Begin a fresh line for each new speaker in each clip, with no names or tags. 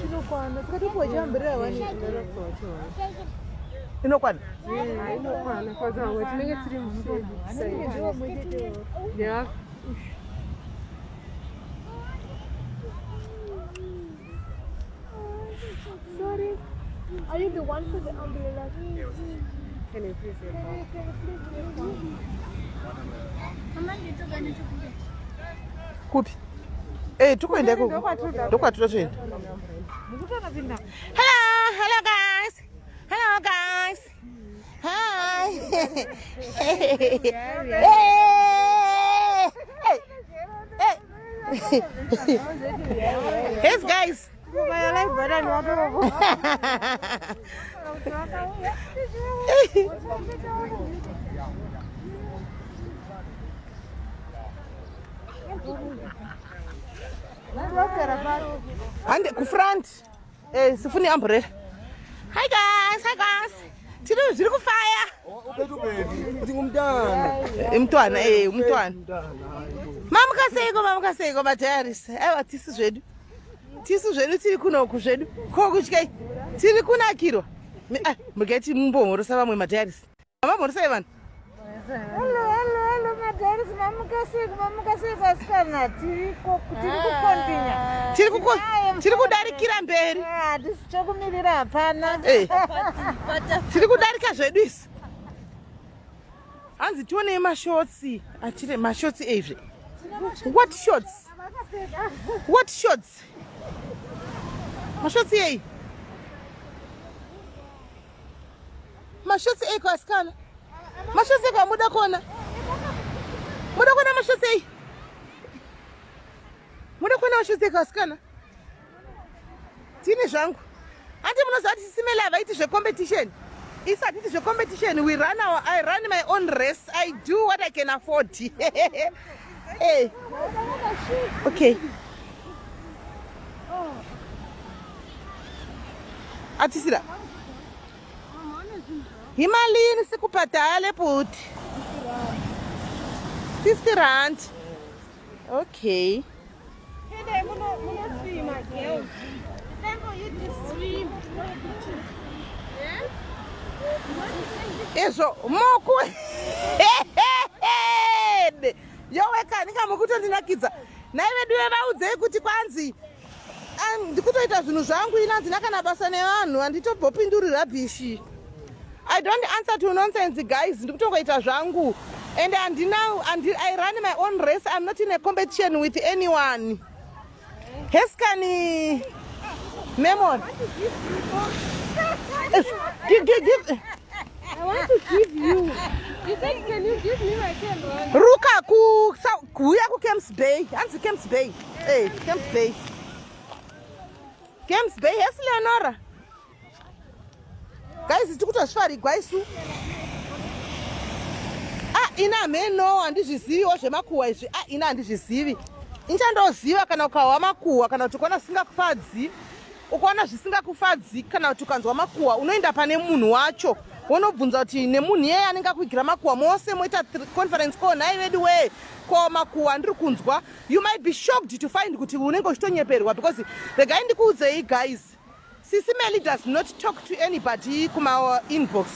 Chinokwana. Tikatopiwa chiambrella wani.
Inokwana.
Inokwana kwa tinenge tiri mushade. Yeah.
Sorry. Are you the one for the umbrella?
Can you please help
Can you, can you please help me?
Kupi? Eh, tikuenda ikoko. Ndokwatoda toenda. Hello, hello guys. Hello guys. Hi. Hey. Hey. Hey. Yes guys. Hande kufront. Eh, sifuni umbrella. Hi guys, hi guys. Tiri zviri kufaya. Umntwana eh umntwana. Mamuka seiko, mamuka seiko madiaries. Aiwa tisu zvedu. Tisu zvedu tiri kunoku zvedu. Ko kutyai. Tiri kunakirwa. Ah, mugeti mumbomhorosa vamwe madiaries. Mamhorosai vanhu.
Hello, hello, hello, madiaries. Mamuka seiko, mamuka seiko asikana. Tiri kukontinya.
Tiri kudarikira mberi.
Hatisi chokumirira hapana.
Eh. Tiri kudarika zvedu isu. Hanzi tionei mashorts. Achire mashorts eizve. What shorts? What shorts? Mashorts ei? Mashorts ei kwasikana? Mashorts ei kwamuda kuona? Muda kuona mashorts ei? Muda kuona mashorts ei kwasikana? Tine zvangu. Andi munoziva kuti Sisi Melly havaiti zvecompetition. Isu hatiti zvecompetition. We run our, I run my own race. I do what I can afford. Hey. Okay. Atisira. Imalini sikubhadale bhuti? 50 rand. Okay.
Hey, munoswima girls. Time for you to swim.
Izvo moku yowekani kamukutondinakidza nai vedu vevaudzei kuti kwanzi ndikutoita zvinhu zvangu ina handina kana basa nevanhu handitobopinduri rubbish. I don't answer to nonsense guys. Ndikutongoita zvangu and handina I run my own race. I'm not in a competition with anyone. Heskani memory. Give, give, give.
I want to give you. You said, can you give me my 10 rand?
Ruka ku kuuya ku Camps Bay. Hanzi Camps Bay. Eh, Camps Bay. Camps Bay. Yes, Leonora. Guys, tikutozvifarigwa isu. Ah, ina hameno handizviziviwo zvemakuhwa izvi. Ah, ina handizvizivi. Inchandoziva kana ukahwa makuhwa kana kuti ukaona zvisingakufadzi. Ukaona zvisingakufadzi kana kuti ukanzwa makuhwa unoenda pane munhu wacho wonobvunza kuti nemunhu iyeye anenge akuigira makuhwa mose moita conference call nhai vedu wee ko makuhwa ndiri kunzwa. You might be shocked to find kuti unenge uchitonyeperwa because regai ndikuudzei guys, Sisi Melly does not talk to anybody kuma inbox.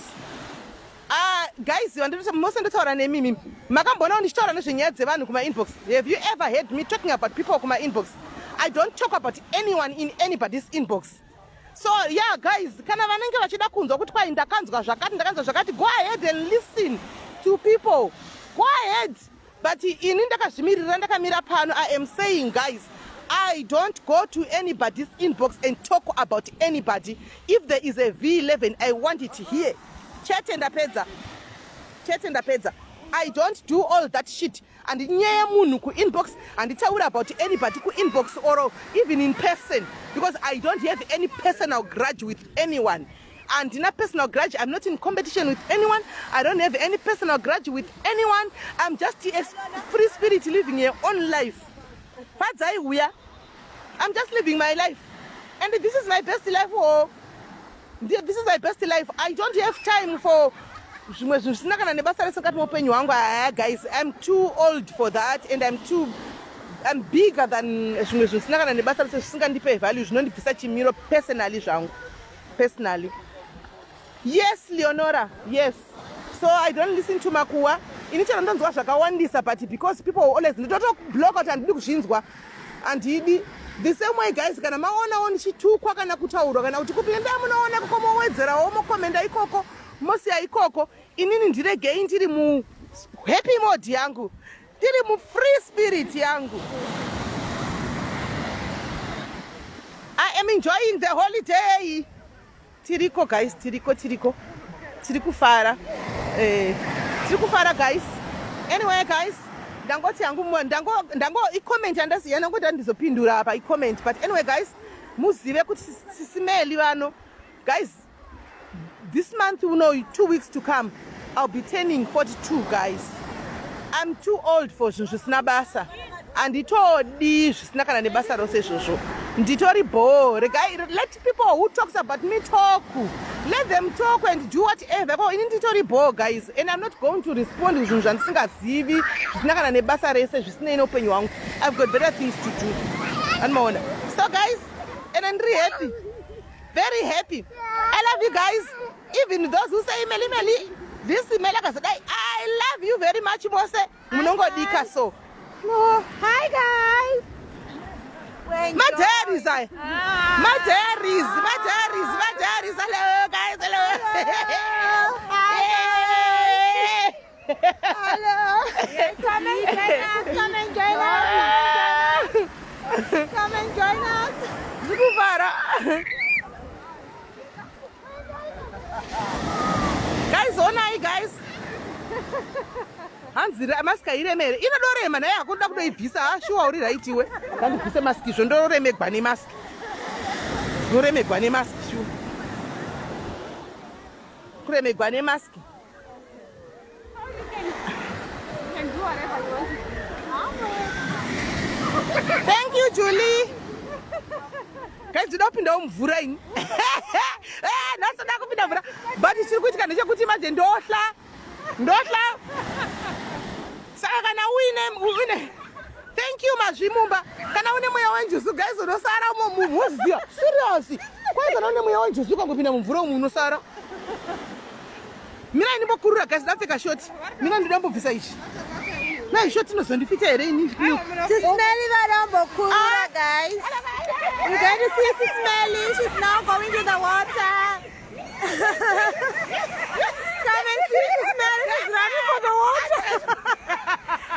Ah, guys, mose ndotaura nemimi. Makamboona ndichitaura nezvenyaya dzevanhu kuma inbox? Have you ever heard me talking about people kuma inbox? I don't talk about anyone in anybody's inbox. So yeah guys, kana vanenge vachida kunzwa kuti kwai ndakanzwa zvakati, ndakanzwa zvakati, go ahead and listen to people. Go ahead. But ini ndakazvimirira ndakamira pano. I am saying guys, I don't go to anybody's inbox and talk about anybody. If there is a V11, I want it here. Chete ndapedza. Chete ndapedza. I don't do all that shit. Handinyeya munhu kuinbox, handitauri about anybody kuinbox or even in person because I don't have any personal grudge with anyone. Handina personal grudge. I'm not in competition with anyone. I don't have any personal grudge with anyone. I'm just a free spirit living your own life. Fadzai uya. I'm just living my life. And this is my best life. Oh, this is my best life. I don't have time for zvimwe zvinhu zvisina kana nebasa rese mukati meupenyu hwangu. Aya guys, I'm too old for that and I'm too I'm bigger than zvimwe zvisina kana nebasa rese zvisingandipe value zvinondibvisa chimiro personally zvangu personally. Yes Leonora, yes. So I don't listen to makuwa. Ini chero ndonzwa zvakawandisa but because people always ndotoblock kuti handidi kuzvinzwa. Handidi. The same way guys kana maonawo ndichitukwa kana kutaurwa kana kuti kupi endai munoona ikoko mowedzerawo mokomenda ikoko mosiya ikoko. Inini ndiregei ndiri mu happy mode yangu. Ndiri mu free spirit yangu. I am enjoying the holiday. Tiriko guys, tiriko tiriko. Tiri kufara. Eh, tiri kufara guys. Anyway guys, ndangoti yangu ndango ndango i comment yandasiya ndangoti ndizopindura apa i comment but anyway guys, muzive kuti sisimeli vano guys this month uno 2 weeks to come I'll be turning 42 guys. I'm too old for zvinhu zvisina basa. Anditodi zvisina kana nebasa rose izvozvo. Nditori bhoo. Regai let people who talks about me talk. Let them talk and do whatever. Ko ini nditori bhoo guys and I'm not going to respond zvinhu zvandisingazivi zvisina kana nebasa rese zvisinei neupenyu hwangu. I've got better things to do. Anomaona. So guys, and I'm really happy. Very happy. I love you guys. Even those who say meli meli, this meli akazodai. I love you very much mose. Munongodika so.
No. Hi guys.
My diaries, I. My diaries, my diaries, my diaries. Hello guys, hello.
Hi.
Hey.
Hello. Come and join us. Come and join us. Come and join us.
Ndikuvara. Guys, onai guys. Hanzi mask hairemere. Inodorema naye hakuda kudoibvisa. Ha, shuwa uri right iwe. Ngandibvise mask izvo ndoremegwa nemask. Ndoremegwa nemask shuwa. Kuremegwa nemask. Thank you Julie. Guys, ndinoda kupindawo mvura ini. Eh, nhasi ndoda kupinda mvura. But chiri kuitika ndechekuti manje ndohla. Ndohla. Saka kana uine uine Thank you mazvimumba. Kana une mweya wenjuzu guys unosara umo mumhuziya. Serious. Kwanza kana une mweya wenjuzu ukangopinda mumvura umu unosara. Mina ndimbokurura guys ndapfeka short. Mina ndinoda mbobvisa ichi. Nai short inozondifita here ini?
Sismeli vanombokurura guys. We're going to see Sismeli. She's now going to the water. Come and see Sismeli. She's running for the water.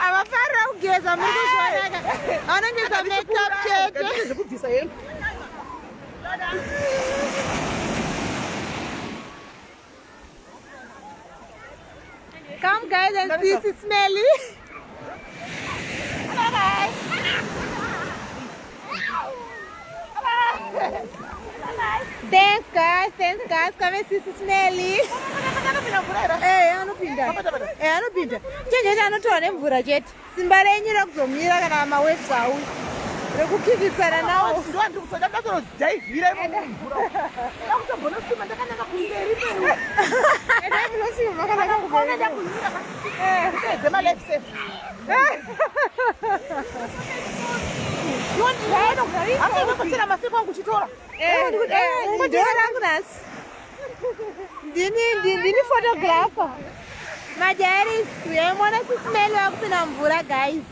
Avafarira kugeza muri kuzvionaka. Vanongeza makeup chete.
Zvekubvisa hembe.
Come guys and see Sismeli. Bye bye. Thanks guys, thanks guys. Come and see Sismeli. Eh, anopinda. Eh, anopinda. Chenjecha anotora nemvura chete. Simba renyu rekuzomira kana mawaves auya. Rekukikisana nawo.
Ndowandiri kutoda ndatorodhaivhira imomo mvura. Ndakutombonosima ndakananga kumberi mberi.
Endai munosima makananga kumberi.
Kuseedze malife safe. Akutora masiku angu uchitora.
Ndiro rangu nhasi. Ndini ndini photographer. Majaris, uyaimona Sismeli vakupinda mvura guys.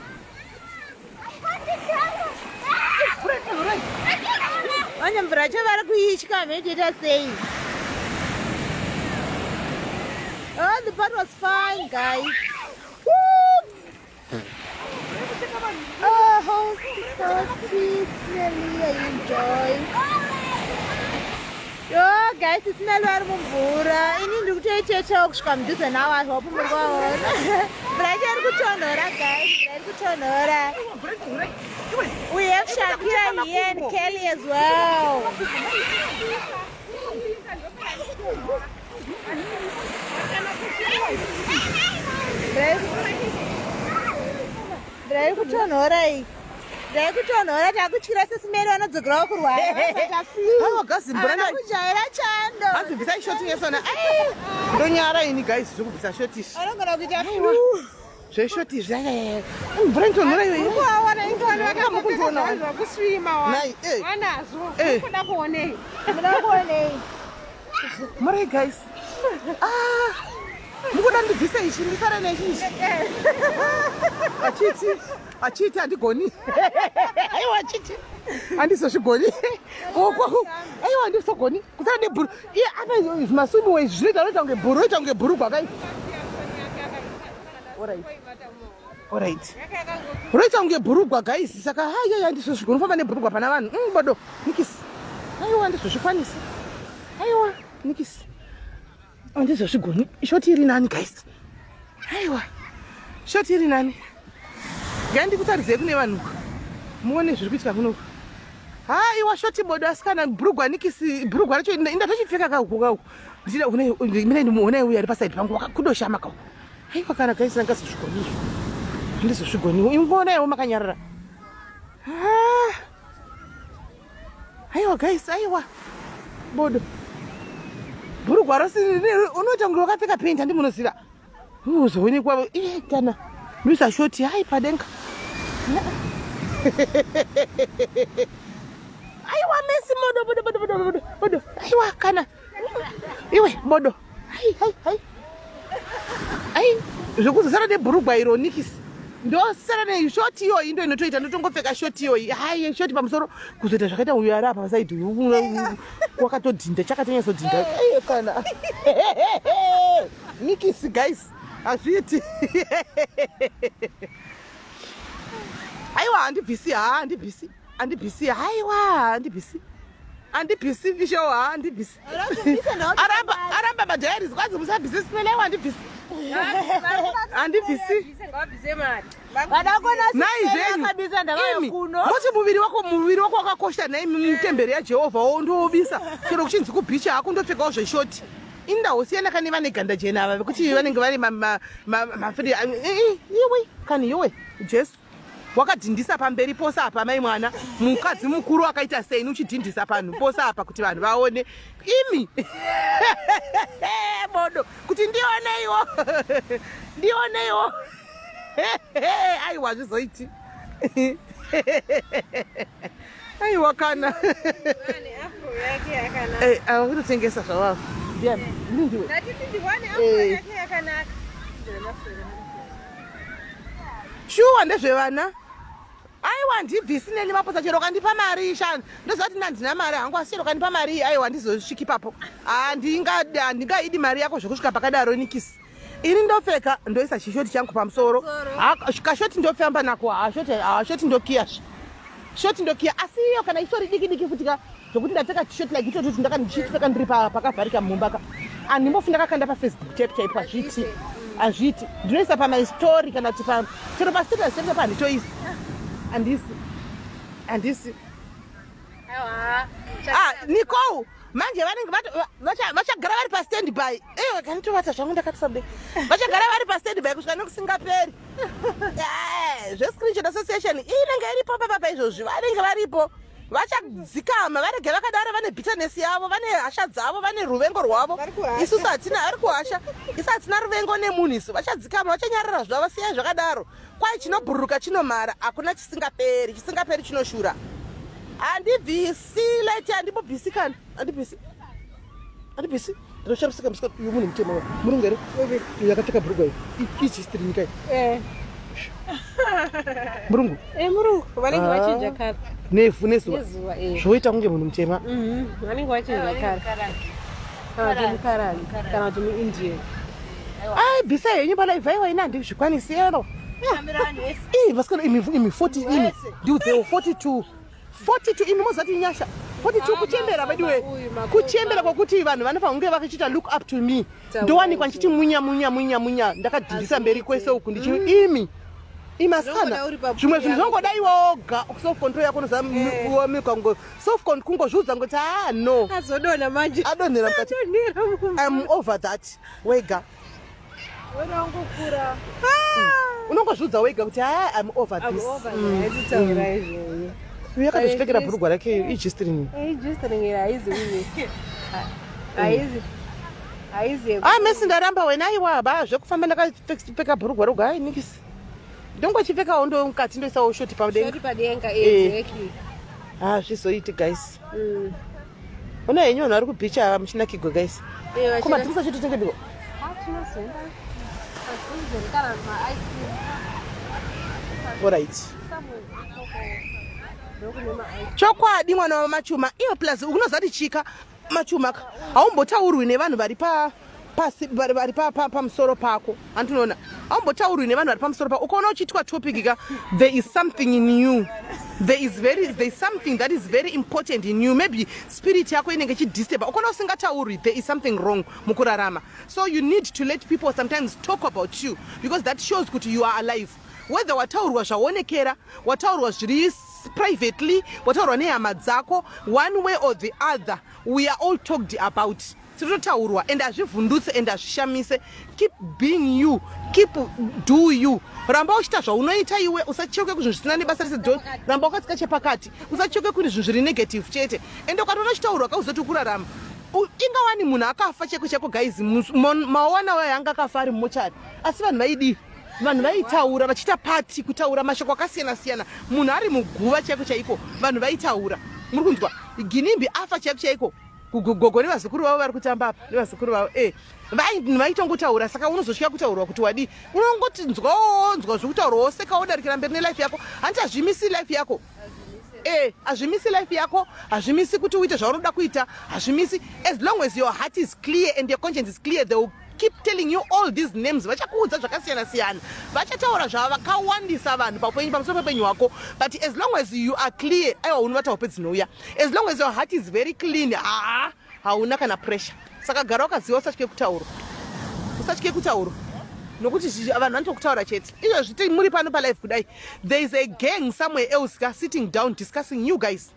Manje mvura yacho vari kuitya mheitoita sei? Oh, the part was fine, guys. Woo! Oh, how so sweet, smelly, I enjoy. Yo, guys, smelly vari mumvura. Ini ndiri kutoichechawo kusvika mudhuze nawo, I hope muri kuvaona. Mvura yacho iri kutonhora, guys. Mvura iri kutonhora. We have Shakira here and Kelly as well. Mvura iri kutonhora iyi. Mvura iri kutonhora takutyira sesimeri vanodzokerawo kurwara.
Aiwa guys, mvura
Havana kujaira chando.
Hanzi bvisai shoti yesona. Ndonyara ini guys zvekubvisa shoti izvi.
Vanogona kuita flu.
Zveshoti izvi. Mvura inotonhora iyoyi.
Uri kuvaona inga
Mukundiona
zvakuswima
Nai, eh.
wanazvo
Eh.
kuda kuonei
Muda kuonei?
Murai guys. Ah. Mukuda ndibvise ichi ndisare nechi ichi. Achiti, achiti handigoni. Aiwa achiti. Handizozvigoni. Koko. Aiwa handizogoni. Kusara nebhuru. Iye apa zvimasumi izvi zvinoita unoita kunge bhuru, unoita kunge bhuru kwakai. Alright. Alright. Unoita kunge bhurugwa guys. Saka haiya handizozvigoni kufamba nebhurugwa pana vanhu. Bodo. Nikisi. Aiwa handizozvikwanisi. Aiwa nikisi. Handizozvigoni. Shoti iri nani guys. Aiwa. Shoti iri nani. Ngai ndikutaridzei kune vanhu uku. Muone zviri kuitika kunoku. Haiwa shoti bodo asikana bhurugwa nikisi bhurugwa racho ndatochipfeka kauku kauku. Ndida une mine ndimuone uya ari paside pangu wakakudoshama kauku. Aiwa kana guys ndangazozvigoni izvo. Handizozvigoni. Ingoonaiwo makanyarara. Ah. Aiwa guys, aiwa. Bodo. Bhurugwa rose unoita kunge wakapfeka penti handi munoziva. Uzoonekwa iye kana ndoisa shoti hai padenga. Aiwa Messi bodo bodo bodo bodo bodo bodo. Aiwa kana. Iwe bodo. Hai hai hai. Ai zvekuzosara nebhurugwa iro nikisi. Ndosara neshoti iyoyi ndo inotoita ndotongopfeka shoti iyoyi. Hai shoti pamusoro kuzoita zvakaita uyu ari apa pasaidi uyu wakatodhinda chakatonyatsodhinda. Aiwa kana. Nikisi guys hazviiti. Aiwa handibvisi ha handibvisi handibvisi haiwa handibvisi handibvisi visho ha handibvisi. Aramba aramba madiaries kwanzi musabvise simele aiwa handibvisi. Handibvisi.
Vada kuona
Nhai zvenyu.
akabisa ndava
Imi,
kuno.
moti muviri wako muviri wako wakakosha nhai mutemberi yaJehovha wo ndoubisa chero kuchinzi kubhicha hakundopfekawo zveshoti indahosiyana kane vane ganda jena ava vekuti vanenge vari mafiri iwe kani iwe Jesu wakadhindisa pamberi pose apa mai mwana mukadzi mukuru akaita sei uchidhindisa panhu pose apa kuti vanhu vaone imi bodo kuti ndioneiwo ndioneiwo aiwa zvizoiti aiwa kana ava kutotengesa zvavavo ndiani ndiwe shuwa ndezvevana aiwa ndibvisi neni maposa chero kandipa mari shanu ndoziva kuti ndandina mari hangu asi chero kandipa mari aiwa ndizosviki ipapo handingaidi mari yako zvekusvika pakadaro nikisi ini ndopfeka ndoisa chishoti changu pamusoro kashoti ndofamba nako hashoti ndokiya shoti ndokiya asi iyo kana itori diki diki futi ka zvokuti ndapfeka chishoti like ichocho ndaka ndichipfeka ndiri pakavharika mumba ka handimbofi ndakakanda pafacebook chaipo chaipo hazviiti hazviiti ndinoisa pamy story kana kuti chero pastatus chaipo handitoisi handisi handisi ah Nicole manje vanenge vachagara vari pastand by ewe kanitovata zvangu ndakatisa vachagara vari pastand by kusvika nekusingaperi zvescreenshot association inenge iripo papapa izvozvi vanenge varipo vachadzikama varege vakadaro vane bitterness yavo vane hasha dzavo vane ruvengo rwavo isusu hatina vari kuhasha isu hatina ruvengo nemunhu isu vachadzikama vachanyarara zvavo siyai zvakadaro kwai chinobhururuka chinomhara hakuna chisingaperi chisingaperi chinoshura handibvisi leti handibobvisi kana handibvisi handibvisi ndinoshamisika musika uyu munhu mutema murungu here uyu akapfeka bhurugwa iyi ichistiri nyika iyi murungu
murungu vanenge vachinja kara
nevhu nezuva zvoita kunge munhu mutema
vanenge vachinja kara kana kuti mukarani kana kuti muindian
ai bvisa henyu palive aiwa ini handizvikwanisi ero ii vasikana imi imi 40 imi ndiudzewo 42 42 imi mozati nyasha 42 kuchembera veduwe kuchembera kwokuti vanhu vanofanira kunge vachiita look up to me ndowanikwa ndichiti munya munya munya munya ndakadhindisa mberi kwese uku ndichi imi imi asikana zvimwe zvinhu zvongoda iwe woga self control yako nozamika self kungozviudza ngoti ah no
azodonha manje
adonhera mukati I'm over that wega
unongokura
unongozviudza wega kuti ah I'm over this
taura izvozvo
uyu akatozvipfekera bhurugwa rake ijistrini
ijistrini haizi haizi haizi
ah mesi ndaramba wena aiwa ba zvekufamba ndakapfeka bhurugwa roga ai nikisi Ndongochipfekawo ndo mukati ndoisawo shoti padenga.
Shoti padenga,
Eh.
exactly.
Hazvizoiti guys. Ona henyu vanhu vari kubeach ava muchinakigwa guys.
Eh, vachina-
Ko madrinks acho totenge biko.
Ah, tinozoenda. Padhuze kana ma-ice cream.
Alright.
Somewhere ikoko. Ndokune ma-ice.
Chokwadi mwana wamachuma iyo plus unoziva kuti chika machuma ka haumbotaurwi nevanhu vari pa pasi vari vari pa- pa- pamusoro pako, handinoona haumbotaurwi nevanhu vari pamusoro pako. Ukaona uchiitwa topic ka, there is something in you, there is something that is very important in you. Maybe spirit yako inenge ichidisturba. Ukaona usingataurwi, there is something wrong mukurarama. So you need to let people sometimes talk about you because that shows kuti you are alive. Whether wataurwa zvaonekera, wataurwa zviri privately, wataurwa nehama dzako, one way or the other, we are all talked about. Tinototaurwa and hazvivhundutse and hazvishamise. Keep being you, keep do you. Ramba uchiita zvaunoita iwe, usacheuke kuzvinhu zvisina nebasa rese. Ramba wakatsika chepakati, usacheuke kune zvinhu zviri negative chete. Ende ukatoona uchitaurwa kauzoti kurarama, ingawani munhu akafa cheko cheko guys, mawana wayo anga akafa ari mumochari, asi vanhu vaidii? Vanhu vaitaura vachiita pati, kutaura mashoko akasiyana siyana. Munhu ari muguva chaiko chaiko, vanhu vaitaura. Muri kunzwa? Ginimbi afa chaiko chaiko, gogo nevazukuru vavo vari kutamba apa nevazukuru vavo. E, vaitongotaura. Saka unozotya kutaurwa kuti wadii? Unongoti nzwaonzwa zvekutaurwa, woseka, wodarikira mberi nelife yako. Hanti hazvimisi life yako? E, hazvimisi life yako, hazvimisi kuti uite zvaunoda kuita, hazvimisi. As long as your heart is clear and your conscience is clear, they will keep telling you all these names. Vachakuudza zvakasiyana siyana, vachataura zvavakawandisa vanhu paupenyu pamusoro peupenyu hwako. But as long as you are clear, aiwa, unovata hope dzinouya. As long as your heart is very clean, haa, hauna kana pressure. Saka gara wakaziva, usatye kutaurwa, usatye kutaurwa, nokuti vanhu vanotokutaura chete. Izvozvi muri pano palive kudai, there is a gang somewhere else ka sitting down discussing you guys.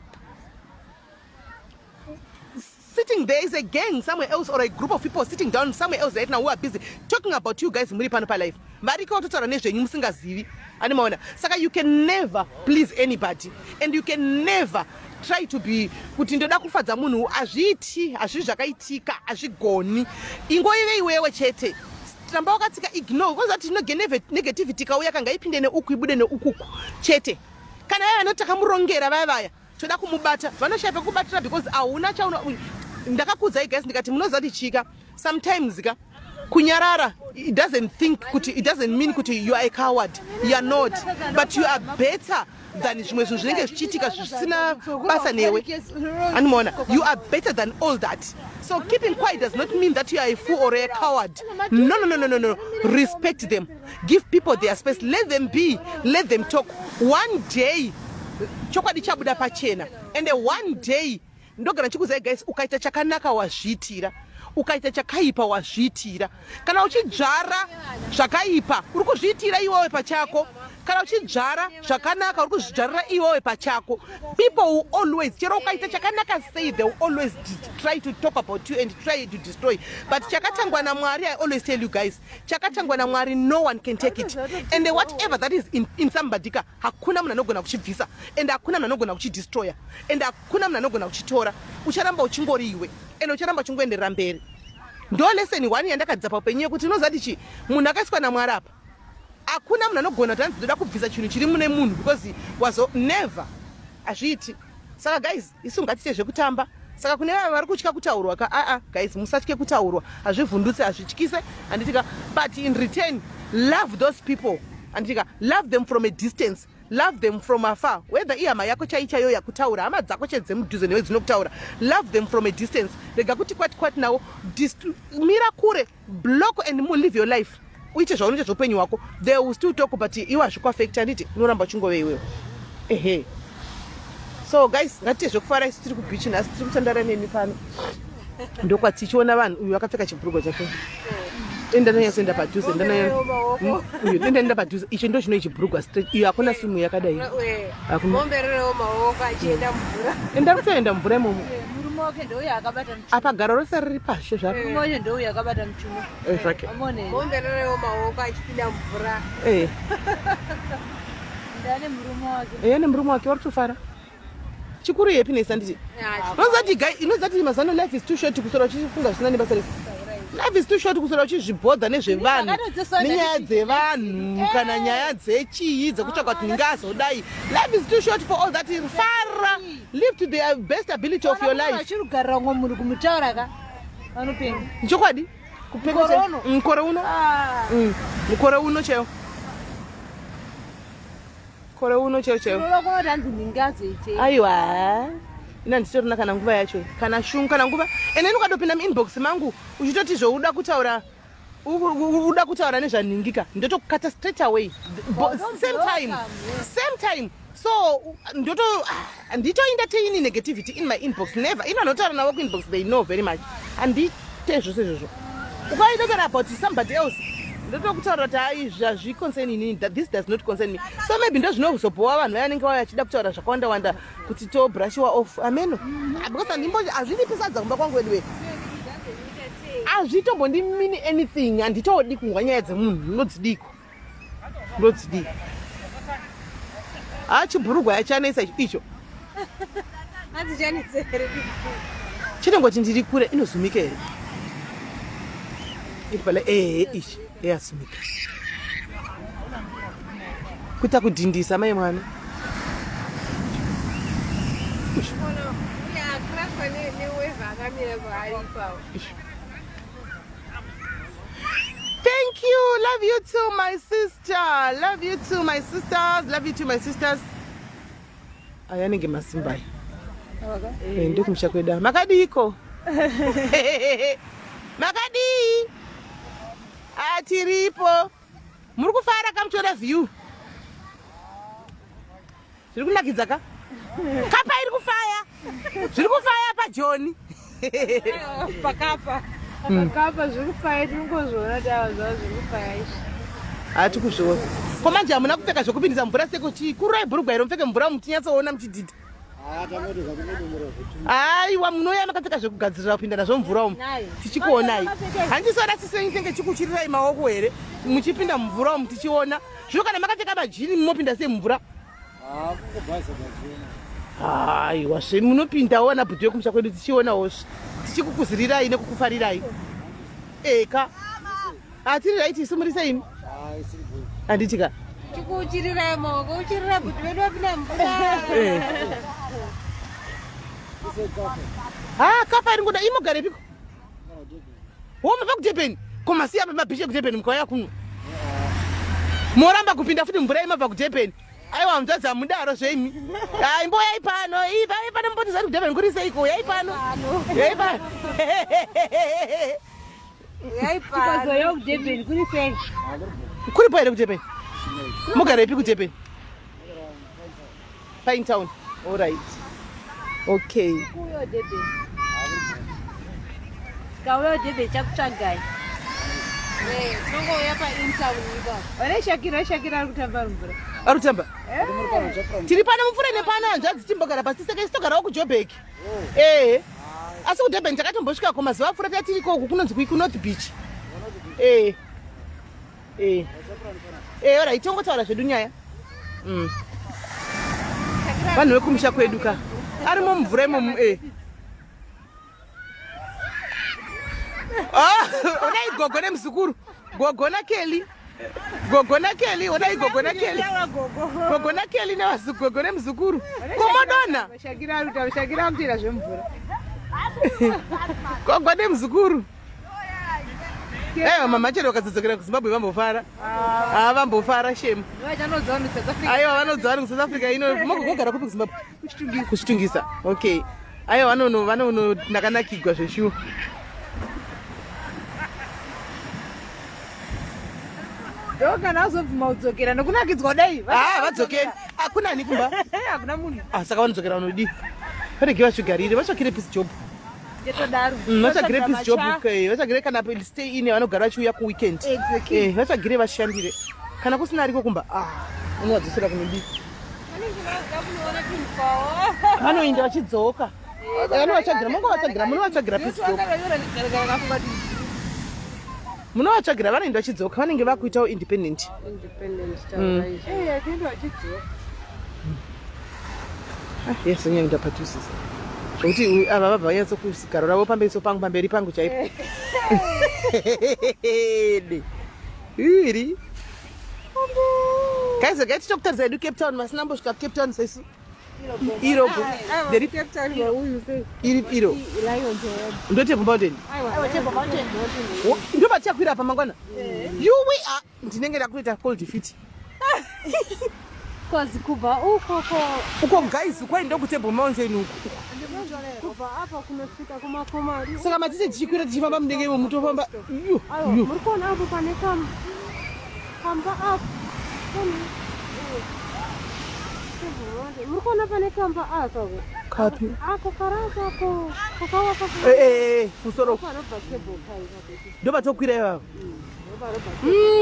Sitting there is a gang somewhere else or a group of people sitting down somewhere else right now who are busy talking about you guys. Muri pano palive, variko vatotaura nezvenyu musingazivi. Animaona? Saka you can never please anybody and you can never try to be kuti ndoda kufadza munhu. Hazviiti, hazvii zvakaitika, hazvigoni. Ingoive iwewe chete, ramba wakatsika. Ignore kozati negativity kauya kanga ipinde neuku ibude neukuku chete. Kana vaya vanoti takamurongera, vaya vaya toda kumubata, vanoshaya pekubatira because hauna chauna. Ndakakuudzai guys, ndikati munoziva kuti chika sometimes ka kunyarara, it doesn't think kuti, it doesn't mean kuti you are a coward. You are not, but you are better than zvimwe zvinhu zvinenge zvichiitika zvisina basa newe. Animaona? You are better than all that. So keeping quiet does not mean that you are a fool or a coward. No, no, no, no, no, no. Respect them. Give people their space. Let them be, let them talk. One day chokwadi chabuda pachena. And one day, ndogara ndichikuzai guys, ukaita chakanaka wazviitira, ukaita chakaipa wazviitira. Kana uchidzvara zvakaipa, uri kuzviitira iwewe pachako. Kana uchidzvara zvakanaka, uri kuzvidzvarira iwewe pachako. People will always, chero ukaita chakanaka sei, they will always try to talk about you and try to destroy. But chakatangwa naMwari, I always tell you guys, chakatangwa naMwari, no one can take it. And whatever that is in somebody ka, hakuna munhu anogona kuchibvisa and hakuna munhu anogona kuchidestroya and hakuna munhu anogona kuchitora. Ucharamba uchingori iwe and ucharamba uchingoenderera mberi. Ndo lesson one yandakadzidza paupenyu yekuti unoziva kuti chi munhu akaiswa naMwari apa, hakuna munhu anogona kuti anzi ndoda kubvisa chinhu chiri mune munhu because wazo never, hazviiti. Saka guys, isu ngatiite zvekutamba. Saka kune vava vari kutya kutaurwa ka, aa guys, musatye kutaurwa. Hazvivhundutse, hazvityise, handitika? But in return, love those people, handitika? Love them from a distance, love them from afar. Whether ihama yako chai chaiyo yakutaura, hama dzako chedzemudhuze newe dzinokutaura, love them from a distance. Rega kuti kwati kwati nawo, mira kure, block and live your life. Uite zvaunoita zveupenyu hwako. They will still talk, but iwe hazvikuaffect, handiti? Unoramba uchingove iwewe. Ehe, so guys, ngatiite zvekufara. Isu tiri kubeach nhasi, tiri kutandara nemi pano, ndokwatichiona vanhu. Uyu akapfeka chibhurugwa chake, enda nanyatsoenda padhuze, uyu enda, enda padhuze. Icho ndo chinoi chibhurugwa straight. Iyo hakuna simu yakadai. Hakuna.
Mombererewo maoko achienda mvura.
Enda kutoenda mvura imomo.
Murume wake ndouyo akabata muchuno.
Apa garo rose riri pashe zvaro.
Murume wacho ndouyo akabata muchuno.
Eh, zvake.
Amone.
Mombererewo maoko achipinda mvura.
Ndane murume wake.
Eya, nemurume wake vari kutofara. Chikuru happiness, handiti? Unozati guy, unozati mazano, life is too short kusora uchifunga zvisina nebasa rese. Life is too short kuswera uchizvibhodha nezvevanhu nenyaya dzevanhu kana nyaya dzechii dzekutsvaga kuti ndingazodai. Life is too short for all that. Fara, live to the best ability of your life.
Achirugarira umwe munhu kumutaura ka vanopenga.
Chokwadi?
Mukore uno.
Mukore uno.
Ah.
Mukore uno chaiwo. Mukore uno chaiwo chaiwo.
Unoda kuona kuti hanzi ndingazoitei.
Aiwa. Ina handitorina kana nguva yacho. Kana shungu kana nguva. Ende ukatopinda muinbox mangu uchitoti zvouda kutaura uda kutaura nezvanhingika ndotokukata straight away. Same time. Same time. So ndoto handito entertain negativity in my inbox never. Ino anotaura navo kuinbox they know very much. Handite zvose izvozvo. Ukaita taura about somebody else ndotokutaura kuti hai izvi hazviconcern inini, that this does not concern me. So maybe ndozvinozobhowa vanhu vaya vanenge vauya vachida kutaura zvakawanda wanda kuti tobrushiwa off ameno. Because handimbo hazvindipi sadza kumba kwangu anyway. Hazvitombondimini anything, handitodi kunzwa nyaya dzemunhu, ndodzidiko. Ndodzidii? Ha, chibhurugwa yachanetsa icho.
Hanzi chanetsa here?
Chinongoti ndiri kure, inozumika here? Iri pala eh ichi yazumika. Kuita kudhindisa mai mwana. Thank you. Love you too, my sister. Love you too, my sisters. Love you too, my sisters. Aya anenge masimba aya. Eh, ndokumusha kwedu. Makadiiko? Makadii? Ah, tiripo. Muri kufara kamuchiona view. Zviri kunakidza ka? Kapa iri kufaya. Zviri kufaya paJoni.
Pakapa. Pakapa zviri kufaya tingozviona tava zvava zviri kufaya izvi.
Hati kuzviona. Ko manje hamuna kupfeka zvekupindisa mvura seko chii? Kururai bhurugwa iro mupfeke mvura muchinyatsoona muchidhidha. Aiwa munouya makapfeka zvekugadzirira kupinda nazvo mvura umu tichikuonai. Handisona sisi venyu tinenge tichikuchirirai maoko here muchipinda mumvura umu tichiona. Zvino kana makapfeka majini munopinda sei mumvura? Aiwa zve munopindawo ana bhuti vekumusha kwedu tichionawo tichikukuzirirai nekukufarirai. Eka. Hatiri right isu muri sei imi? Handiti ka?
Tikuuchirirai maoko, uchirira bhuti vedu vapinda mvura.
Eh. Ah, kapa iri ngoda imogarepiko? Wo mabva kuDurban? Ko masiya mabhichi ekuDurban mukauya kuno. Moramba kupinda futi mvura imabva kuDurban. Aiwa hanzvadzi hamudaro zveimi. Ah, imboyai pano. Ivai pano mbotiza kuDurban kuri seiko? Uyai pano. Uyai pano.
Uyai pano.
Tikazouya kuDurban kuri sei?
Kuripo here kuDurban? Mugarepi kuDurban? Pine Town. All right. Okay.
Kuuya Durban. Kauya Durban chakutsvagai.
Eh, tinongouya paintown ipapo.
Ore Shakira, Shakira ari kutamba ari mvura.
Ari kutamba? Tiri pano mupfure nepano hanzvadzi timbogara pasi seke isu togarawo kuJoburg. Eh. Asi kuDurban takatombosvika ko mazuva apfuura tatiri ikoko kunonzi kui kuNorth Beach. Eh. Eh. Eh, ora itongotaura zvedu nyaya. Vanhu vekumusha kwedu ka. Arimo mumvura imomo eh. Ah, onai gogo nemuzukuru. Gogo naKelly. Gogo naKelly, onai gogo naKelly. Gogo naKelly nevazugogo nemuzukuru. Komodona.
Shakira ari kutamba, Shakira ari kutoita zvemvura.
Gogo nemuzukuru. Aiwa mama chero vakazodzokera kuZimbabwe vambofara. Ah, vambofara shame.
Vachanodzawo muSouth Africa.
Aiwa vanodzawa kuSouth Africa ino. Mogogara kupi kuZimbabwe? Kuchitungisa. Okay. Aiwa vanono vanono ndakanakigwa zveshuwa.
Ndo kana azobvuma kudzokera nokunakidzwa kudai.
Ah, vadzokeri. Hakuna ani kumba?
Hakuna munhu.
Ah, saka vanodzokera vanodii? Varege vazvigarire, vatsvakire peace job.
Ndetodaro.
Vatsvagire peace job, okay. Vatsvagire kana stay in vanogara vachiuya ku weekend.
Exactly.
Vatsvagire vashandire. Kana kusina ariko kumba, ah, unovadzosera kunodii?
Vanenge vakuda kunoona tunhu twavo.
Vanoenda vachidzoka. Vanovatsvagira, mungovatsvagira, munovatsvagira peace job. Munovatsvagira vanoenda vachidzoka, vanenge vakuitawo independent.
Eh, vachienda vachidzoka.
Ah, yes, nyange ndapatusisa. Zvokuti ava vabva vanyatso kusigaro ravo pamberi so pangu pamberi pangu chaipo. Iri. Guys, regai tichokutaridza hedu Cape Town vasina mbosvika Cape Town sesu. Iro go. Nderi
Cape Town vauyu sei?
Iri iro. Ndo Table Mountain.
Aiwa Table Mountain.
Ndo patichakwira apa mangwana. Yuwi ah ndinenge ndakuita cold feet.
Cause kubva uko ko
uko guys kwai ndokutable mountain uko.
Kubva apa kunosvika kumakoma.
Saka matite tichikwira tichifamba mudenge imo mutofamba. Yo.
Muri kuona apo pane kam kamba apo. Muri kuona pane kamba aka.
Kapi.
Ako karaka ako. Kakawaka.
Eh eh eh musoro. Ndopatokwira ivavo.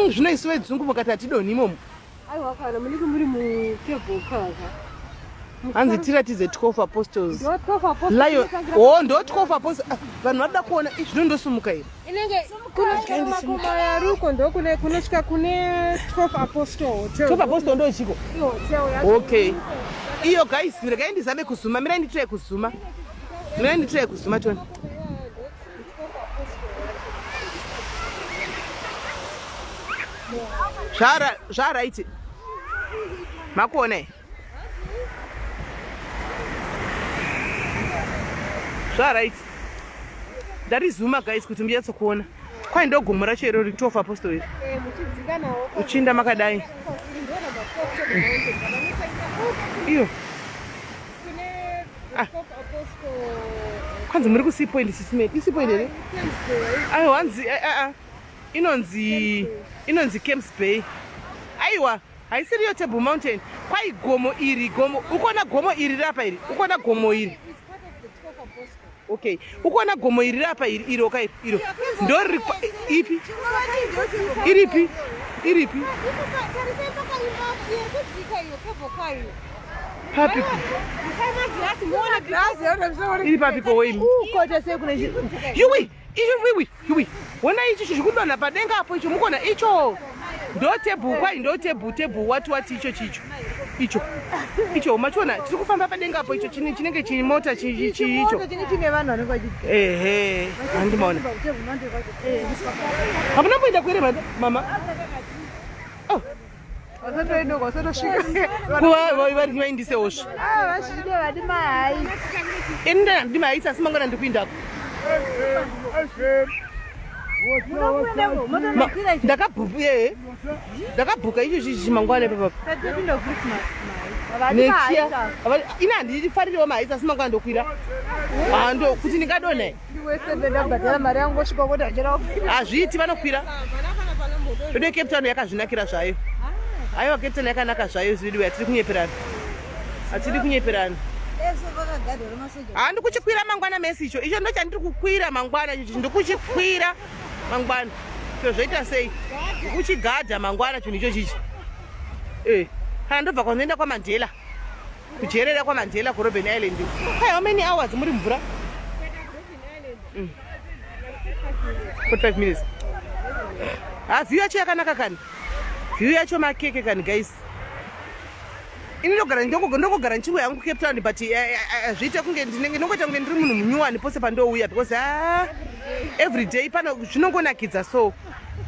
Zvino isu vedzungu mukati hatidonhi imomo.
Aiwa kana munenge muri mucable car.
Hanzi tiratidze 12 apostles.
Ndo 12 apostles.
Lion. Oh, ndo 12 apostles. Ah, vanhu vanoda kuona izvi zvinondosumuka here?
Inenge kunosvika kumakoma yaruko ndokune kunosvika kune 12 apostle hotel.
12 apostle ndo chiko?
Hotel yacho.
Okay. Iyo guys, regai ndizame kuzuma. Mirai nditry kuzuma. Mirai nditry kuzuma tona. Zvaraiti. Makuona here? Zvaraiti. Ndarizuma guys kuti munyatso kuona. Kwai ndogomo racho iro 12 apostle iri. Uchinda makadai. Iyo. Ah. Kwanzi muri ku Sea Point sisime. I Sea Point here? Aiwa hanzi eh, eh, eh. Inonzi inonzi Camps Bay. Aiwa haisiriyo Table Mountain. Kwai gomo iri gomo. Ukuona gomo iri rapa iri. Ukuona gomo iri. Okay. Ukuona gomo iri rapa iri iro ka iro. Ndori ipi? Iripi? Iripi? Papi. Iri papi ko weimi?
Ukota sei kune
Yuwi, icho wiwi, yuwi. Wona ichi zviri kudonha padenga apo icho mukona icho. Ndo table kwai ndo table table wati wati icho chicho. Icho. Icho machiona chiri kufamba padenga apo icho chine chinenge chimota chi chi icho.
Chimota chine vanhu vanenge vachi.
Ehe, handimaona. Hamuna kuenda kuere mama? Oh.
Wasatoenda wasatosvika.
Kuva vari vaindisewo zve.
Ah, vazvide vadi mahai.
Ini ndandi mahaisi asi mangwana ndikuindako. Ndakabhuka eh. Ndakabhuka icho chichi mangwana ipapa. Next year. Ini handifaririwo mahaisi asi mangwana ndokwira. Hando kuti ndingadonhe. Hazviiti vanokwira. Tode Cape Town yakazvinakira zvayo. Aiwa Cape Town yakanaka zvayo zvidiwe hatidi kunyeperana. Hatidi kunyeperana. Handi kuchikwira mangwana mesi icho. Icho ndochandiri kukwira mangwana icho ndikuchikwira mangwana. Cho zvoita sei? Kuchigadha mangwana chinhu icho chichi. Eh, kana ndobva kwanoenda kwaMandela. Kujerera kwaMandela kuRobben Island. Hey, how many hours muri mvura? 45 minutes. Ah, view yacho yakanaka kani. View yacho makeke kani guys. Ini ndogara ndongogara ndichiuya hangu Cape Town but zviite kunge ndinenge ndongoita kunge ndiri munhu munyuwani pose pandouya because ah, every day pano zvinongonakidza so.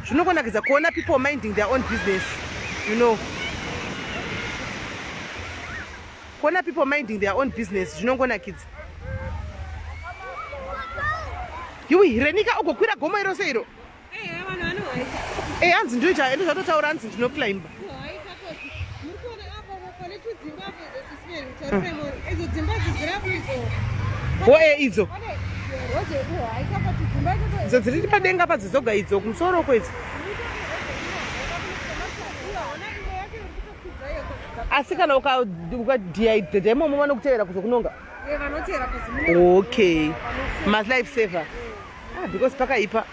Zvinongonakidza kuona people minding their own business, you know. Kuona people minding their own business zvinongonakidza. Yuwi, Renika ugokwira gomo iro seiro. Eh, hanzi ndoita ende zvatotaura hanzi ndinoclimba. Wo eh idzo. Idzo dziri padenga padzo dzoga idzo kumusoro uko idzo. Asi kana ukadhiyaidhedha imomo vanokutevera kuzokunonga. Okay. Ma life saver. Ah, because pakaipa.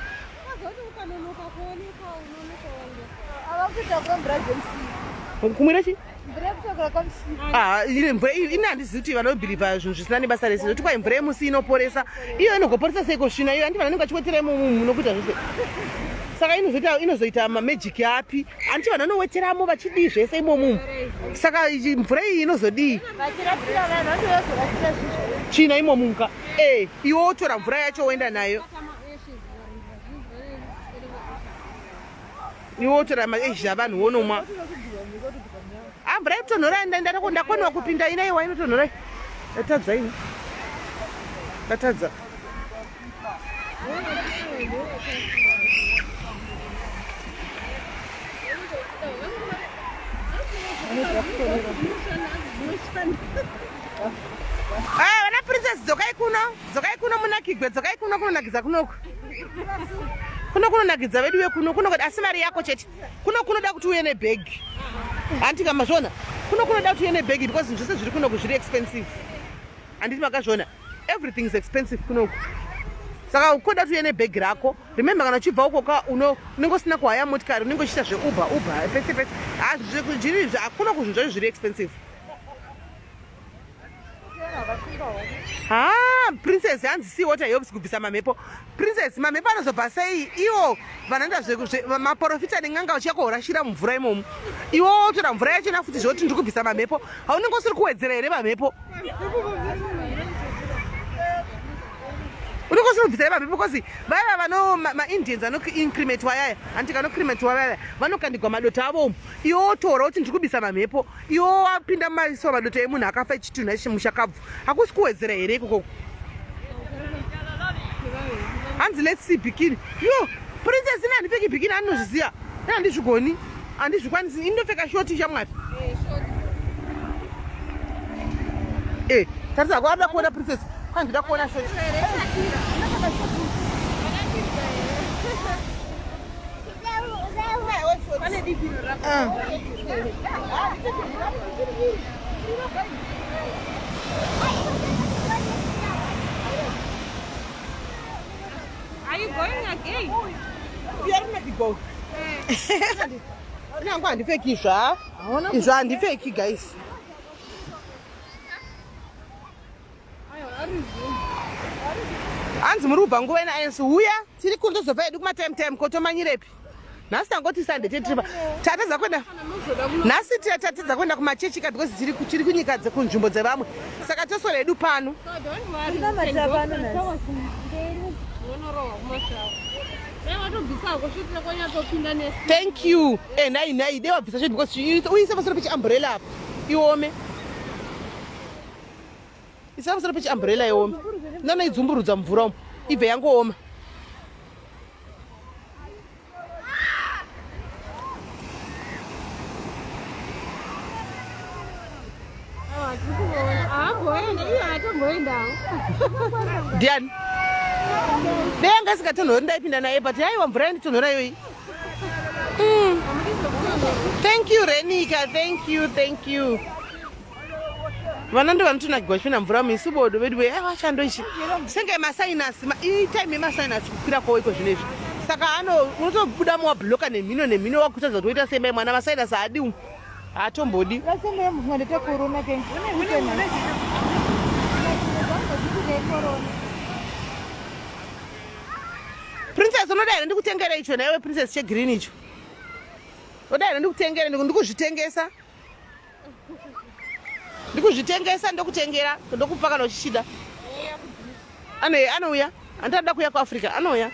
Kumwira chi? Ah, ile mvura ini handizivi kuti vanobhilivha zvinhu zvisina nebasa rese zvokuti kwai mvura yemusi inoporesa iyo inogoporesa seiko svina iyo handi vanhu vanenge vachiwetera imomo munokuita zvese saka inozoita inozoita mamejiki api handiti vanhu vanoweteramo vachidii zvese imomo saka mvura iyi inozodii
Vachirapira vanhu vanenge vazorasira zvinhu.
Tsvina imomu muka. Eh, iwe wotora mvura yacho woenda nayo. Iwe wotora maezha avanhu wonomwa. Ah, mvura inotonhora ndakoniwa kupinda ina iwa inotonhora. Ndatadza ini. Ndatadza. Ah, vana princess dzokai kuno dzokai kuno munakigwe dzokai kuno kunonakidza kunoku kuno kunonakidza vedu vekuno kuno asi mari yako chete kuno kunoda kuti uye nebhegi handiti kamazviona kuno kunoda kuti uye nebhegi because zvinhu zvese zviri kunoku zviri expensive handiti makazviona everything is expensive kunoku saka ukoda kuti uye nebhegi rako remember kana uchibva uko ka unenge usina kuhaya motikari unenge uchiita zveuber uber pese pese hakuna kuzvinhu zvacho zviri expensive ha princess hanzi sea water helps kubvisa mamhepo princess mamhepo anozobva sei iwo vanoenda maprofita nen'anga vachiya kohorashira mumvura imomo iwo wotora mvura yachona futi zvoti ndiri kubvisa mamhepo haunenge usiri kuwedzera here mamhepo unenge usiri kubvisa here mamhepo bcause vaya vano maindians anoincremetwa yaya handiti kanocremetwa vaya vanokandigwa madota avo umu iwo wotora woti ndiri kubisa mamhepo iwo wapinda mumaiso madoto emunhu akafa echitunha ichi mushakabvu hakusi kuwedzera here ikoko hanzi let's see bikini yo princess ini handipfeki bikini andinozviziva ini handizvigoni handizvikwanisi ini ndopfeka shoti shamwari e eh, tarisa hako arida kuona princess kwandida kuona shoti
Are you going again?
Go. Nangu handipfeki izva. Izva handipfeki guys. Hanzi muri kubva nguva ina ANC huya tiri kundozobva hedu kumatime time ko tomanyirepi nhasi tangoti sunday tetiripa tatadza kuenda nhasi tatadza kuenda kumachechi ka because tiri tiri kunyika dzekunzvimbo dzevamwe saka toswera hedu pano thank you eh nhai nhai dai wabvisa shoti because uise pamusoro pechiumbrella apa iome Isa pamusoro pechiumbrella iome. Ndanoidzumburudza mvura umu. Ibve yangooma. Ndiani? Dai yanga isingatonhori ndaipinda naye but haiwa mvura yanditonhora iyoyi. Thank you Renika, thank you, thank you. Vana ndo vanotonakigwa vachipinda mvura muisu bodo vedu we aiwa chando ichi senge masinus itime yemasinus kukwira kwawo iko zvino izvi saka ano unotobuda muwabloka nemhino nemhino wakutadza kuti woita sei mai mwana masinus haadi umu haatombodi princess unoda here ndikutengere icho naiwe princess chegreen icho unoda here ndikutengere ndikuzvitengesa ndikuzvitengesa ndokutengera ndokupa kana uchichida anouya andada kuuya kuafrica anouya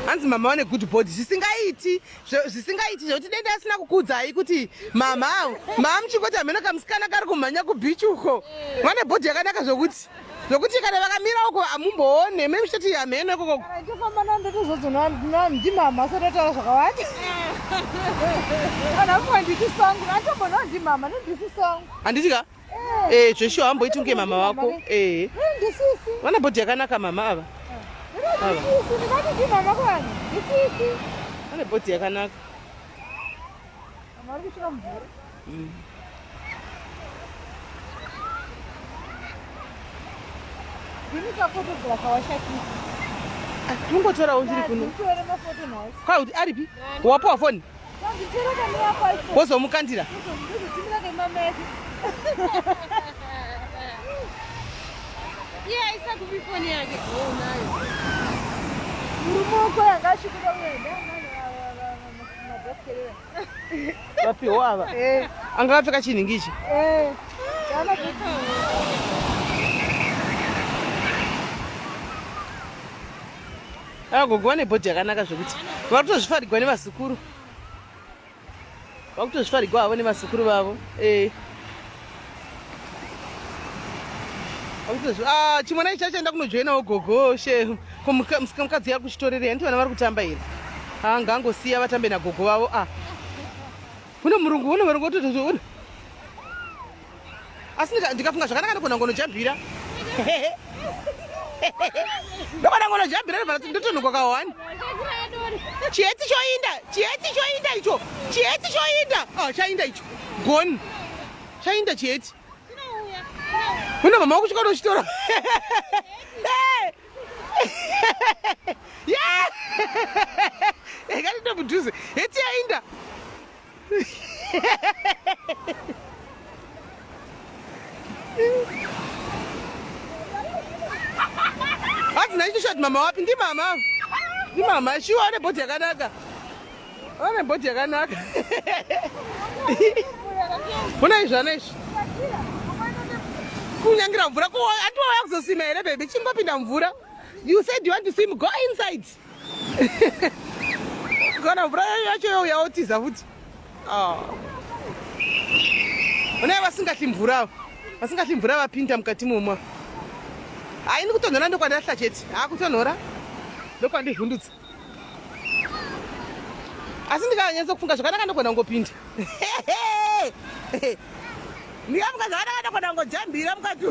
hanzi mama vane good body zvisingaiti zvisingaiti zvekuti denda asina kukuudzai kuti mama mama muchingoti hameno kamusikana kari kumhanya kubeach uko vane body yakanaka zvokuti Zvokuti kana vakamira uko hamumboone mune muchitoti hameno ikoko.
Kana ndichifamba navo ndotozodzonwa ndimama asati ataura zvakawanda. Kana mumwe nditisangu anditombonawo ndimama nondisisangu.
Handiti ka? Eh, zveshuwa hamboiti kunge mama wako. Eh.
Ndisisi.
Vana bhodhi yakanaka mama ava.
Ava. Ndinoti ndimama kwani? Ndisisi.
Vane bhodhi yakanaka.
Mama vari kusvika mvura. Ndini kaphotographer washakisa.
Tingotorawo ndiri kuno.
Nditore mafoto nhasi.
Kwa kuti aripi? Wapiwa foni?
Nditora kamera pa iPhone.
Wozomukandira.
Ndozotumira kemama yake.
Iye aisa kupi foni yake? Oh, nayo.
Murume wako yanga achikuda kuenda.
Vapiwa ava.
Eh.
Anga akapfeka chinhingi ichi.
Eh.
Ah, gogo vane bhodhi yakanaka zvekuti vari kutozvifarigwa nevazukuru. Vakutozvifarigwa havo nevazukuru vavo. Eh. Ah, chimwana ichi chachaenda kunojoinawo gogo she ko mukadzi yari kuchitorerei handiti vana vari kutamba here ah, ngaangosiya vatambe nagogo vavo ah. Une murungu, une murungu une. Asi ndikafunga zvakanaka ndogona ngonojambira. Ndogona ngonojambira ndobva ndotonhukwa ka one. Chietsi choinda, chietsi choinda icho. Chietsi choinda. Ah, chainda icho. Gone. Chainda chietsi. Une mama wako chikoro chitora. Ngatiende mudhuze. Heti yainda. Hanzi naicho mama wapi? Ndimama. Ndimama. Shuwa ane bhodhi yakanaka. Ane bhodhi yakanaka. Hona izvi ana izvi. Kunyangira mvura ko ati wauya kuzosima here baby? Chingopinda mvura. You said you want to swim, go inside. Kana mvura yacho youya wotiza futi. Ah. Hona vasingatyi mvura ava. Vasingatyi mvura vapinda mukati momwa. Haini kutonhora ndokwandahla chete. Hakutonhora. Ndokwandivhundutsa. Asi ndikanyatsa kufunga zvakanaka ndogona kungopinda. Ndikafunga zvakanaka ndogona kungojambira mukati.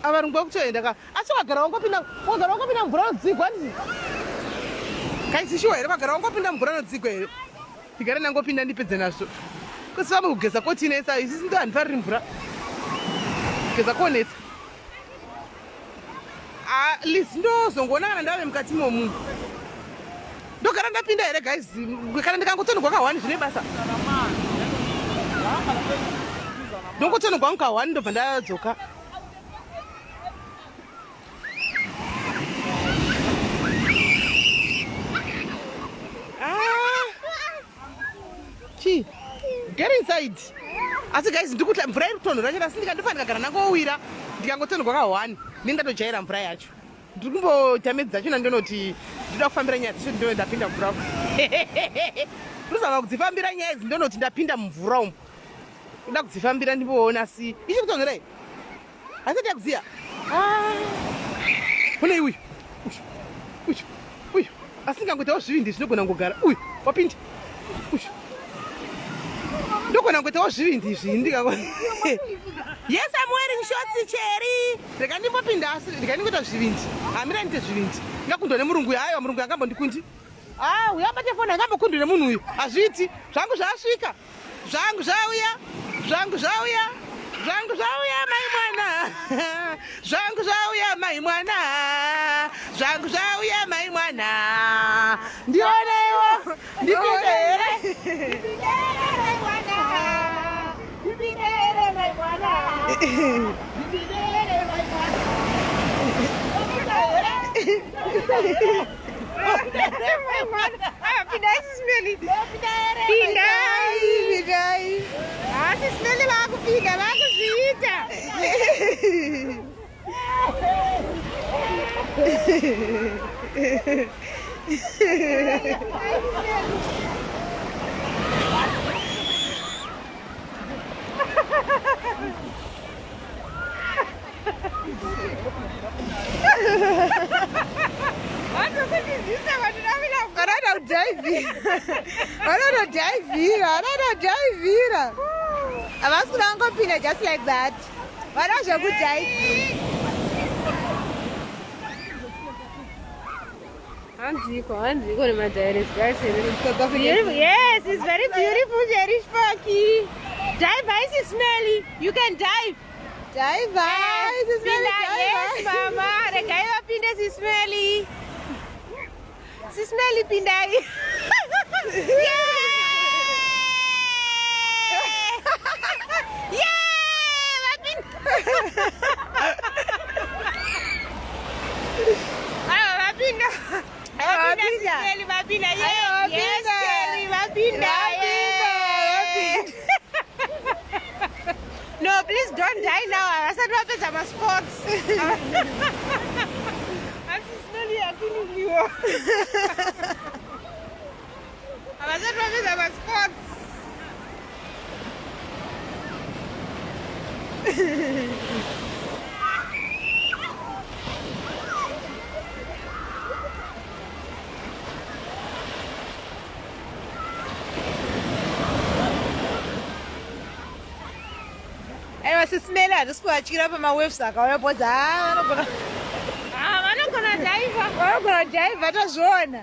Avarungu vakutoenda ka. Asi wakagara wangopinda wakagara wangopinda mvura unodzigwa ndii. Kaisi shuwa here wakagara wangopinda mvura unodzigwa here? Ndigare ndangopinda ndipedze nazvo. Kusi vamwe kugeza kotinetsa isisi ndo handifariri mvura. Kugeza konetsa. Ah, Liz ndozongoona kana ndave mukati momu. Ndogara ndapinda here guys? Kana ndikangotonhogwa kahwani zvine basa. Ndongotonhogwa mukahwani ndobva ndadzoka. Ah. Chi. Get inside. Asi guys ndikuti mvura iri kutonhora chete asi ndikandofana ndikagara ndangowira ndikangotonhorwa kahwani ndinge ndatojaira mvura yacho. Ndiri kumboita medzi dzacho ndonoti ndinoda kufambira nyaya dzacho ndinove ndapinda mvura umu. Ndozama kudzifambira nyaya idzi ndonoti ndapinda mumvura umu. Ndoda kudzifambira ndimboona asi ichiri kutonhora here? Haisati yakuziya. Ah. Kune uyu. Uyu. Uyu. Uyu. Asi ndingangoitawo zvivindi zvinogona kungogara. Uyu. Wapinda. Uyu. Ndogona kungoitawo zvivindi izvi ndingango. Yes, I'm wearing shorts, Cherry. Rega ndimbopinda asi rega ndingoita zvivindi. Hamira ndiite zvivindi. Ndingakundwa nemurungu uyu. Aiwa murungu angambondikundi. Ah, uyu abate foni angambokundwe nemunhu uyu. Hazviiti. Zvangu zvasvika. Zvangu zvauya, zvangu zvauya, zvangu zvauya mai mwana, zvangu zvauya mai mwana, zvangu zvauya mai mwana. Ndioneiwo, ndipinde here? Ndipinde here mai mwana? Ndipinde here mai mwana? Ndipinde here mai mwana? Ndipinde here?
Asi Smelly vakupinda vakuzviita. Vanotodhaivhira, vanotodhaivhira. Havasi kuda kungopinda just like that. Vada zvekudhaivhira.
Hanziko, hanziko nemadhaires guys. Beautiful. Yes, it's very beautiful, very sparky. Dive, ice smelly. You can dive.
Dive, ice smelly.
Yes, mama. Regai vapinde sismelly. Sismelly pindai. Yeah! Yeah! Vapinda. Aiwa vapinda. Vapinda Sismelly vapinda. Yeah. Yes, Shelly vapinda. Yeah. Please don't die now. Havasati vapedza masports. Asi Smelly akininiwo. Havasati vapedza masports.
Aiwa sisimele hatisi kuvatyira pamawaves akauya because haa vanogona
Ah, vanogona diver.
Vanogona diver, tazviona.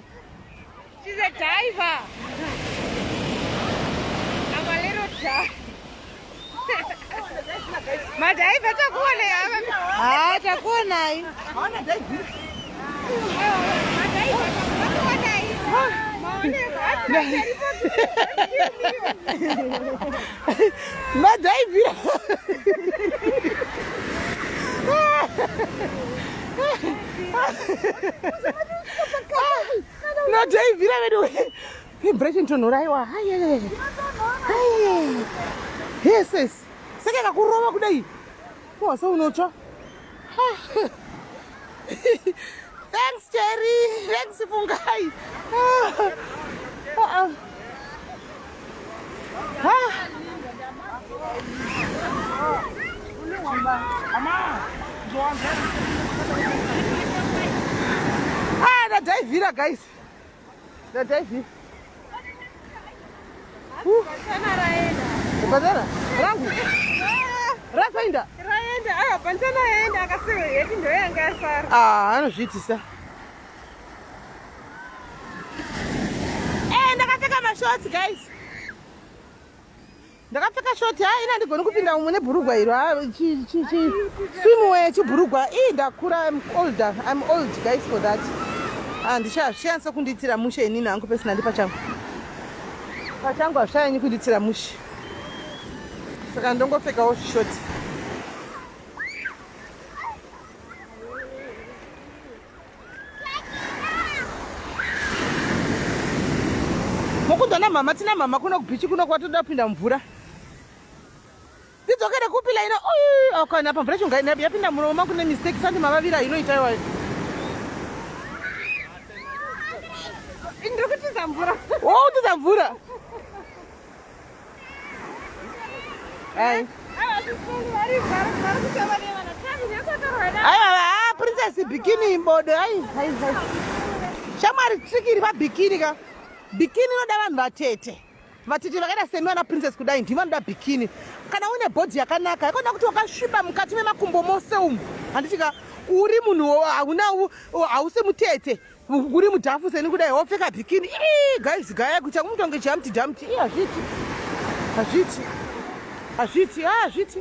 She's a diver. I'm a little diver. Madiver takuona ava.
Haa takuonai.
Hawana diver.
Madiver takuonai. Maoneko.
Madaivira. Nadaivira vedu. Imvura ichintonhora aiwa. Yes, yes. Saka kakurova kudai. Wase unotsva. Thanks Jerry. Thanks Fungai. Ah. Ah. Ah. Ah, ndadhaivhira guys. Ndadhaivhira. Bhatara rangu. Rasainda.
Raenda, ah, bantana yaenda akasiwa yeti ndo yanga yasara.
Ah, anozviitisa. Eh, ndakapfeka mashorts guys. Ndakapfeka short, ha ina ndigoni kupinda umu nebhurugwa iro. Ha chi chi chi swimwear chibhurugwa. Ii ndakura, I'm older. I'm old guys for that. Ah, ndichanyanso kundiitira mushe inini hangu personally pachangu. Pachangu hazvichanyanyi kundiitira mushe. Saka ndongopfekawo zvishoti. Mukundwa namama, tina mama kuno kubhichi kuno kwatoda kupinda mvura. Ndidzokere kupi laina? Akana apa mvura chonga yapinda muromo mangu nemistake sandi mavavira inoita iwayo.
Ndiri kutiza mvura.
Oh, kutiza mvura. Ai. Aiwa, ah, princess bikini bodo. Ai, ai, ai. Shamwari trick iri pabikini ka. Bikini inoda vanhu vatete. Vatete vakaita semi vana princess kudai ndivo vanoda bikini. Kana une body yakanaka, yakona kuti wakasviba mukati memakumbo mose umu. Handiti ka uri munhu hauna hausi mutete. Uri mudhafu seni kudai wopfeka bikini. Ii guys gaya kuita kumutonge jumpty dumpty. Ii hazviiti. Hazviiti. Hazviiti. Ah hazviiti.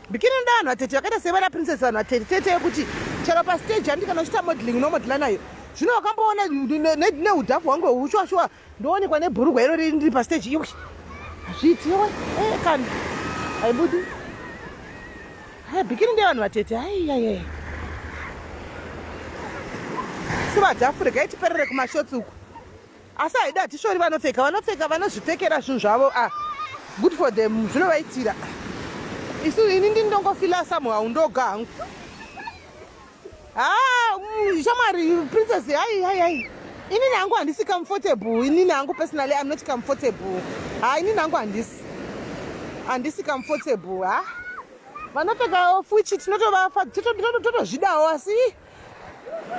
Bikini inoda vanhu vatete vakaita sevana princess vanhu vatete tete yekuti chero pastage handi kana uchiita modeling unomodela nayo. Zvino wakamboona neudhafu hwangu hweushwa shuwa ndoonekwa nebhurugwa iro riri ndiri pastage iwe. Hazviiti iwe. Eh kani. Haibudi. Hai bikini ndevanhu vatete. Hai hai hai. Sivadhafu regai tiperere kumashotsi uku. Asi haidi hatishori vanopfeka vanopfeka vanozvipfekera zvinhu zvavo ah good for them zvinovaitira. Isu ini ndini ndongofila somehow ndoga hangu. Ah, shamwari princess hai hai hai. Inini hangu handisi comfortable. Inini hangu personally I'm not comfortable. Ha inini hangu handisi. Handisi comfortable ha. Vanopfeka fuchi tinotovafa totozvidawo asi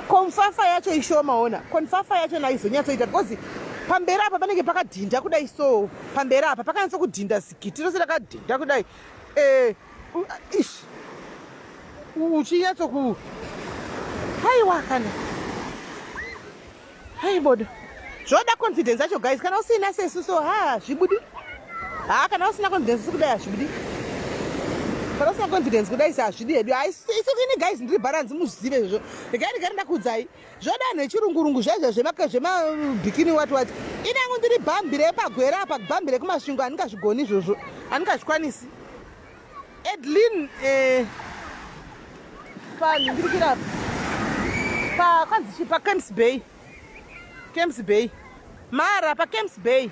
komfafa yacho ishoma ona. Konfafa yacho naizonyatsoita because pamberi apa panenge pakadhinda kudai so pamberi apa pakanyatso kudhinda zigiti rose rakadhinda kudai eh ish uchinyatso ku haiwa kana hai bodo zvoda confidence yacho guys kana usina sesu so ha zvibudi ha kana usina confidence kudai hazvibudi kana usina confidence kudai se hazvidi hedu isu ini guys ndiri balance muzvizive izvozvo regai ndigare ndakuudzai zvoda vanhu vechirungurungu zvaizvo zvemabhikini wati wati ini angu ndiri bhambi repagwera apa bhambi rekumasvingo handingazvigoni izvozvo handingazvikwanisi Edlin eh, panhingirikira pa kwanzi chi pa Camps Bay. Camps Bay. Mara pa Camps Bay.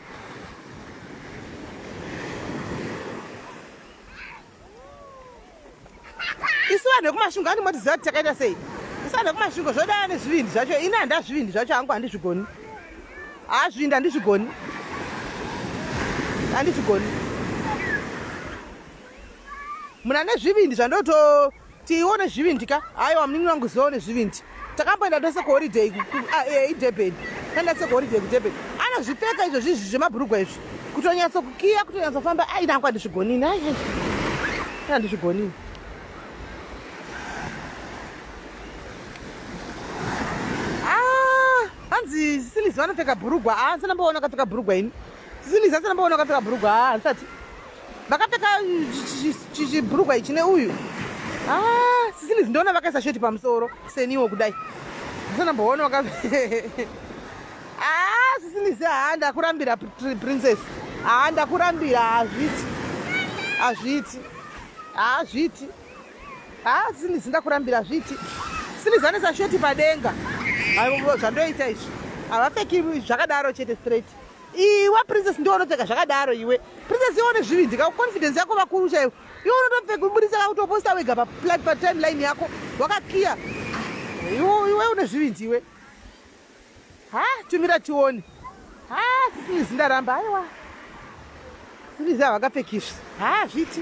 Isu vanhu vekumasvingo handi motiziva kuti takaita sei. Isu vanhu vekumasvingo zvodava nezvivindi zvacho. Ini handa zvivindi zvacho hangu handizvigoni. Haa zvivindi handizvigoni. Handizvigoni. Munhu ane zvivindi zvandoto tione zvivindi ka. Aiwa munin'ina wangu zione zvivindi. Takamboenda tose kuholiday idurban. Taenda tose kuholiday kudurban. Anozvipfeka izvo zvizvi zvemabhurugwa izvi. Kutonyatsokukiya kutonyatsofamba ai nangu handizvigoni ini. Ai ai. Handizvigoni ini. Ah, hanzi Silizi vanopfeka bhurugwa. Ah, handisana mboona vakapfeka bhurugwa ini. Silizi handisana mboona vakapfeka bhurugwa. Ah, handisati. Vakapfeka chibhurugwa ichi neuyu. Ah, Silizi ndoona vakaisa shoti pamusoro seniwo kudai. Handisana mboona vaka Ah, Silizi ah, ndakurambira princess. Ah, ndakurambira hazviti. Hazviti. Hazviti. Haa Silizi ndakurambira hazviiti. Silizi anoisa shoti padenga. Aiwa zvandoita izvi. Havapfeki zvakadaro chete straight. Iwe princess ndiwe unopfeka zvakadaro iwe. Princess iwe une zvivindi ka confidence yako vakuru chaivo. Iwe unotopfeka kubudisa ka kutoposta wega pa pa timeline yako wakakiya. Iwe iwe une zvivindi iwe. Ha tumira tione. Ha sisi ndaramba aiwa. Sisi havakapfekiswi. Ha zviti.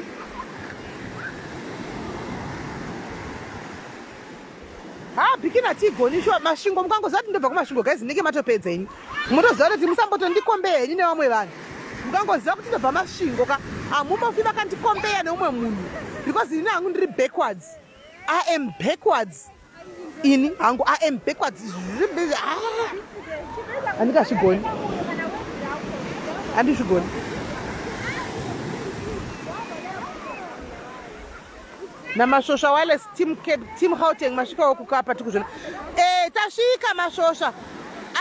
Ha bikini hatigoni shuwa masvingo mukangoziva kuti ndobva kumasvingo guys ndinenge matopedza ini. Munotoziva kuti musambotondikombeya henyu nevamwe vanhu. Mukangoziva kuti ndobva masvingo ka hamumofi makandikombeya neumwe munhu because ini hangu ndiri backwards. I am backwards. Ini hangu I am backwards. Ah. Handikazvigoni. Handizvigoni. Namasvosva wireless team Cape, team Gauteng masvikawo kukapa tikuzvona. Eh tasvika masvosva.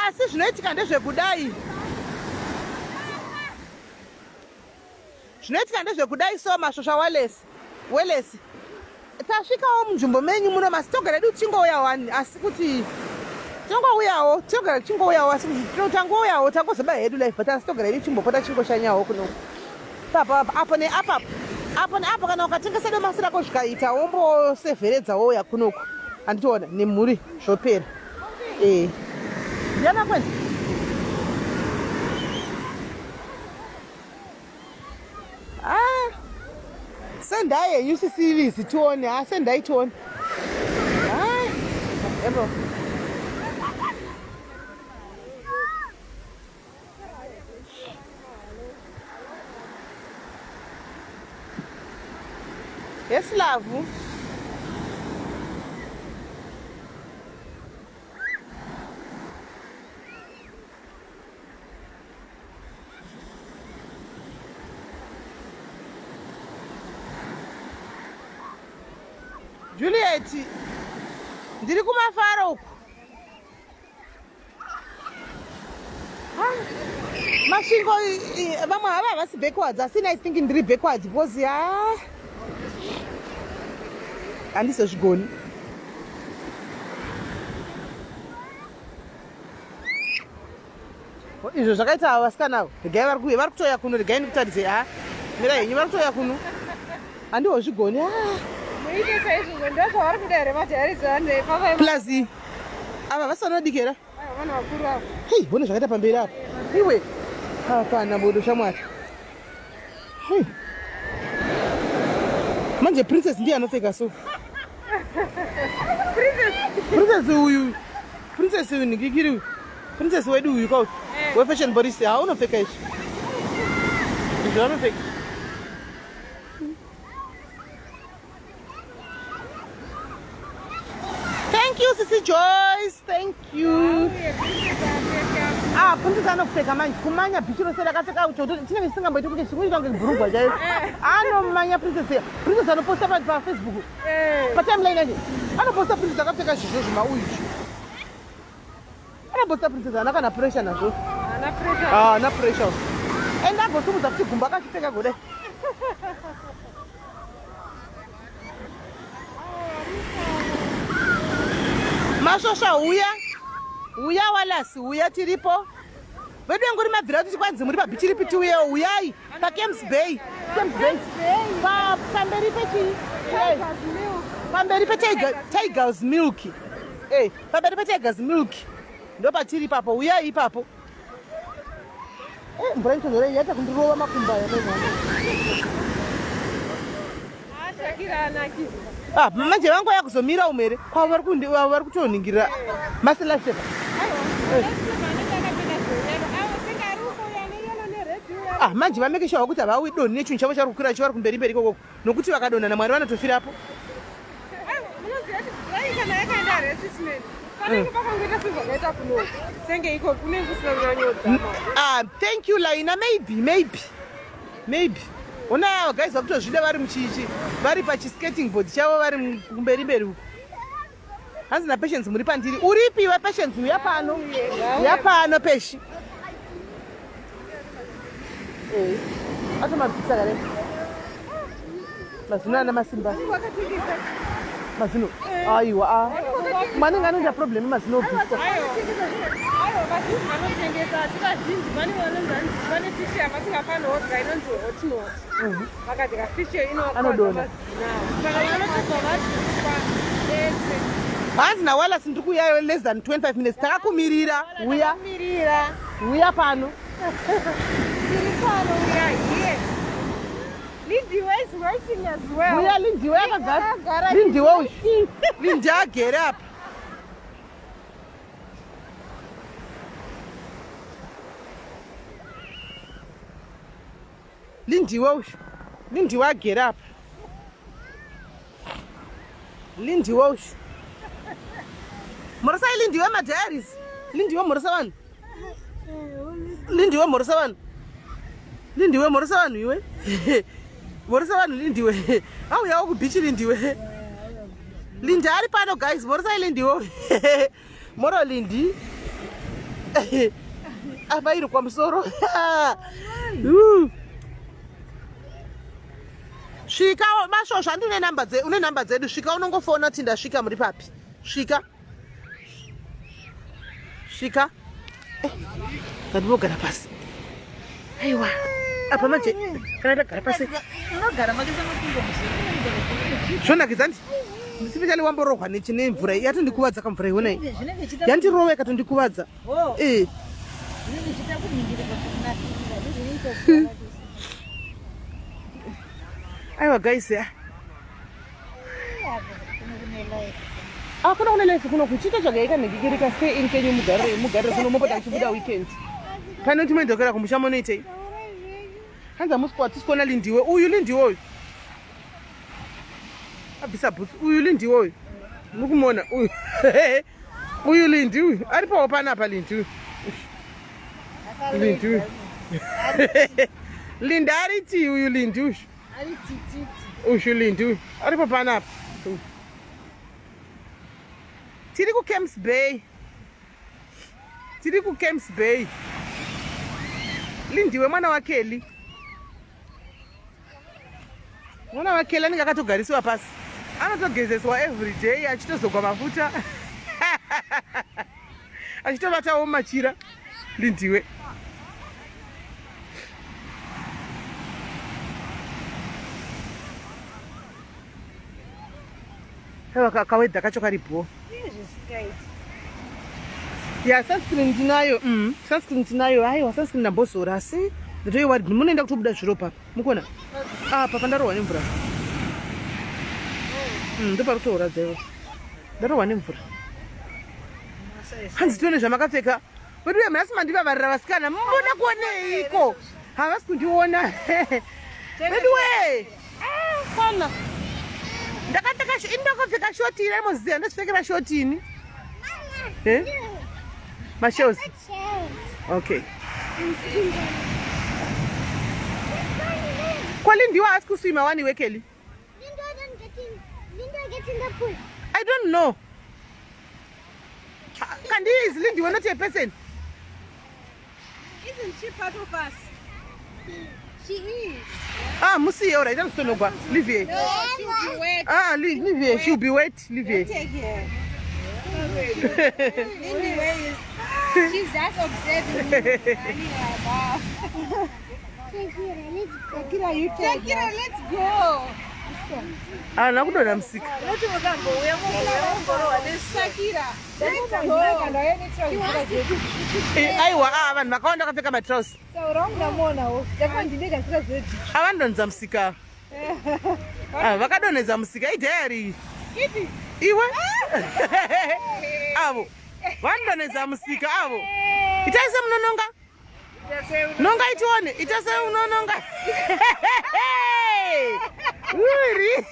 Asi zvinoitika ndezvekudai. Zvinoitika ndezvekudai so masvosva wireless. Wireless. Tasvikawo munzvimbo menyu muno masi togara edu tichingouya wani asi kuti tongouyawo togara tichingouyawo asi kuti tangouyawo tangozoba hedu life but asi togara edu tichimbopota tichingoshanyawo kuno papa apo neapapo apo neapo kana ukatengesa domasi rako zvikaita womboseveredza wouya kunoku handitiona nemhuri zvopera ee ndiana kwenda Ah, sendai henyu sisilizi tione. Ah, sendai tione. Ah, ebo. Yes, love. Juliet, ndiri kumafaro uku. Masvingo vamwe hava havasi backwards asi I think ndiri backwards because ya handizozvigoni. Izvo zvakaita ava vasikana avo regai vari kuuya vari kutouya kuno regai ndikutarise ha mira henyu vari kutouya kuno handihozvigoni
muite saizvozvo ndozvavari kuda here madhairi
plus ava vasi vanodiki here
vanhu vakuru ava
hei vone zvakaita pamberi apa iwe hapana bodo shamwari hei manje princess ndiye anopfeka so princess uyu princess uyu ndikikiri uyu Princess wedu uyu ka eh. we fashion police ha unopfeka izvi. Izvi vanopfeka. Thank you Sisi Joyce. Thank you. Ah, princess anopfeka manje kumanya bhichi rose rakapfeka kuti chinenge chisingamboiti kunge chikuita kunge bhurugwa chairo. Eh. Anomanya princess. Princess anoposta pa Facebook. Eh. Pa timeline yake. Anoposta princess akapfeka zvizvo zvimauyu. Anobotsa princess haana kana pressure nazvo.
Haana pressure.
Ah, haana pressure. And agosumudza futi gumbo akachipfeka kudai. Masvosva huya. Huya Wallace, huya tiripo. Vedu nguri mabvira kuti kwanzi muri pabhichi ripi tiuyewo huyai paCamps Bay. Camps Bay. Pa pamberi pechii? Pamberi peTigers Milk. Eh, pamberi peTigers Milk. Ndopatiri ipapo, uyai ipapo. Eh, mvura inotonhora iyi yaita kundirova makumbo aya mai mwana. Ah, manje vangu vaya kuzomira umu here? Kwavo vari kundi vari kutoningirira masela sefa. Ah, manje vameke sure kuti havawi donhi nechinhu chavo chavari kukwira chivari kumberi mberi ikoko nokuti vakadonha namwari vanotofirapo.
Panenge pakangoita sezvakaita kuno senge iko kunenge kusina kunyanyodzama.
Ah, thank you Laina, maybe maybe maybe. Ona ava guys vakutozvida vari muchichi vari pachiskating board chavo vari kumberi mberi uko. Hanzi na Patience muri pandiri. Uripi iwe Patience uya pano. Uya pano Peshi. Eh. Atomabvisa kare. Mazino ana masimba. Mazino. Aiwa a. Mwanenge anoita problem mazino obviswa.
Aiwa vazhinji vanotengesa asi vazhinji vane vanonzi vane fish yavasingafanirwa kudya inonzi hot not. Vakadya fish iyo
Anodonha.
inovakuvadza mazino avo. Saka vanotobva vabviswa ese.
Hanzi na Wallace ndiri kuuya less than 25 minutes. Takakumirira. Uya.
Mirira.
Uya pano.
Tiri pano we are here. Lindiwe is waiting as well.
Uya Lindiwe akagara.
Akagara
Lindiwe uyu. Lindi agere apa. Lindiwe uyu. Lindiwe agere apa. Lindiwe uyu. Mhorosai Lindiwe madiaries. Lindiwe mhorosa vanhu. Lindiwe mhorosa vanhu. Lindiwe mhorosa vanhu iwe. Mhorosa vanhu Lindiwe. Auyawo kubeach Lindiwe. Lindi ari pano guys, mhorosai Lindiwe. Moro Lindi. Apa iri kwamusoro. Svika masvosva handi une namba dze une namba dzedu svika unongofona kuti ndasvika muri papi. Svika. Svika. Eh, Ngandibogara pasi. Aiwa. Apa manje kana ndagara pasi.
Unogara makaisa makumbo muzviri.
Zvonakidza ndi. Ndisipitali wamborohwa nechi nemvura iyi yatondikuvadza kamvura iwona iyi.
Zvinenge zvichiita
Yandirova ikatondikuvadza.
Oh.
Eh.
Zvinenge zvichiita kuningirika kunakirira ndozvinoita zuva
Aiwa guys ya.
Kuno kune life.
Ah, kuno kune life kuno kuchita chakaita nhikikirika stay in kenyu mugarire mugarire kuno mopota muchibuda weekend. Pane timoendokera kumusha munoitei? Hanzi hamusi hatisi kuona Lindiwe. Uyu Lindiwe uyu. Abvisa bhutsu. Uyu Lindiwe uyu. Muri kumuona uyu. Uyu Lindi uyu. Aripowo panapa Lindi uyu. Lindi uyu. Lindi ariti uyu Lindi uyu.
Ari tititi.
Uyu Lindi uyu. Aripo panapa. Tiri kuCamps Bay. Tiri kuCamps Bay. Lindiwe mwana waKelly. Mwana waKelly anenge akatogarisiwa pasi. Anotogezeswa every day achitozogwa mafuta. Achitovatawo mumachira. Lindiwe. Aiwa kawedha kacho kari bho. Ya sunscreen tinayo. Sunscreen tinayo. Aiwa sunscreen ndambozora asi ndatoiwa munoenda kutobuda zviro papa. Mukuona? Apa pandarohwa nemvura. Ndopari kutohura dzaivo. Ndarohwa nemvura. Hanzi tione zvamakapfeka. Weduwe nhasi mandivavarira vasikana. Munoda kuoneiko? Havasi kundiona. Weduwe. Kwana. Ndakapfeka ini ndakapfeka shoti iri moziya ndozvipfekera shoti ini. Eh? Mashells. Okay. Kwa Lindiwe haasi kuswima wani iwe Kelly?
Linda don't get in. Linda get in the pool.
I don't know. Kandi is Lindiwe not a person?
Isn't she part of us?
She is.
Ah, musiye all right. I'm Leave here.
No, she'll be wet.
Ah, leave, leave here. She'll be wet. Leave here.
Take her. Lindiwe is
She's just observing you running about.
Shakira, let's go.
Shakira, you take
Shakira, let's go.
Ana kudonha musika. Eh, aiwa ah, vanhu vakawanda vakapfeka matrausi. Avandonza musika. Ah, vakadonhedza musika idhayari iyi. Iwe? Avo. Vanodonhedza musika avo. Itai semunononga. Nonga itione. Ita seunononga. Uri.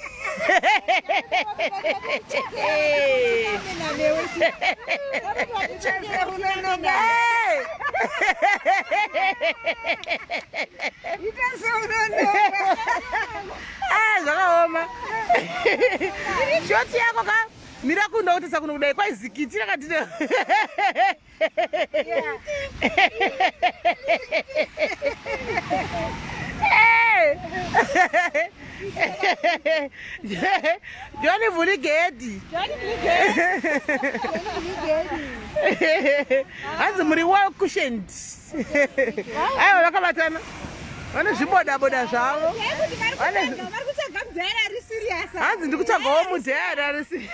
Ah, zvakaoma. Shoti yako ka mira kuno kuti sakuno kudai kwai zikiti rakati Johnny Vuligedi. Hanzi muri well cushioned. Aiwa vakabatana. Vane zviboda boda zvavo. Hanzi ndikutsvagawo mudhara ari serious.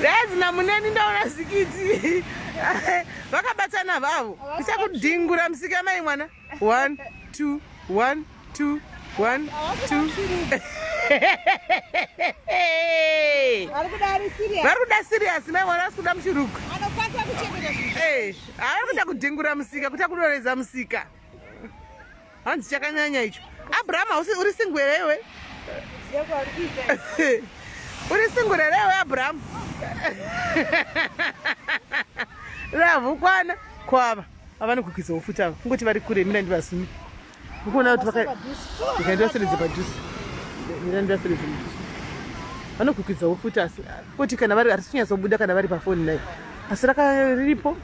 Hanzi namuneni ndaona zikiti. Vakabatana vavo. Ndichakudhingura musika mai mwana. 1 2 1 2 1 2 vari kuda serious mai mwana asi kuda muchirugu ari kuda kudhingura musika kuta kudoreza musika hanzi chakanyanya icho abraham hausi uri single here iwe uri single here iwe abraham ravukwana kwava avanokwikwizawo futi ava kungoti vari kure mina ndivasumi ukuona kuti vakaendivaseredze padhuze mina ndivaseredze mudhuze vanokwikwidzawo futi asi kuti kana vari harisi kunyatsobuda kana vari pafoni nayo asi raka riripo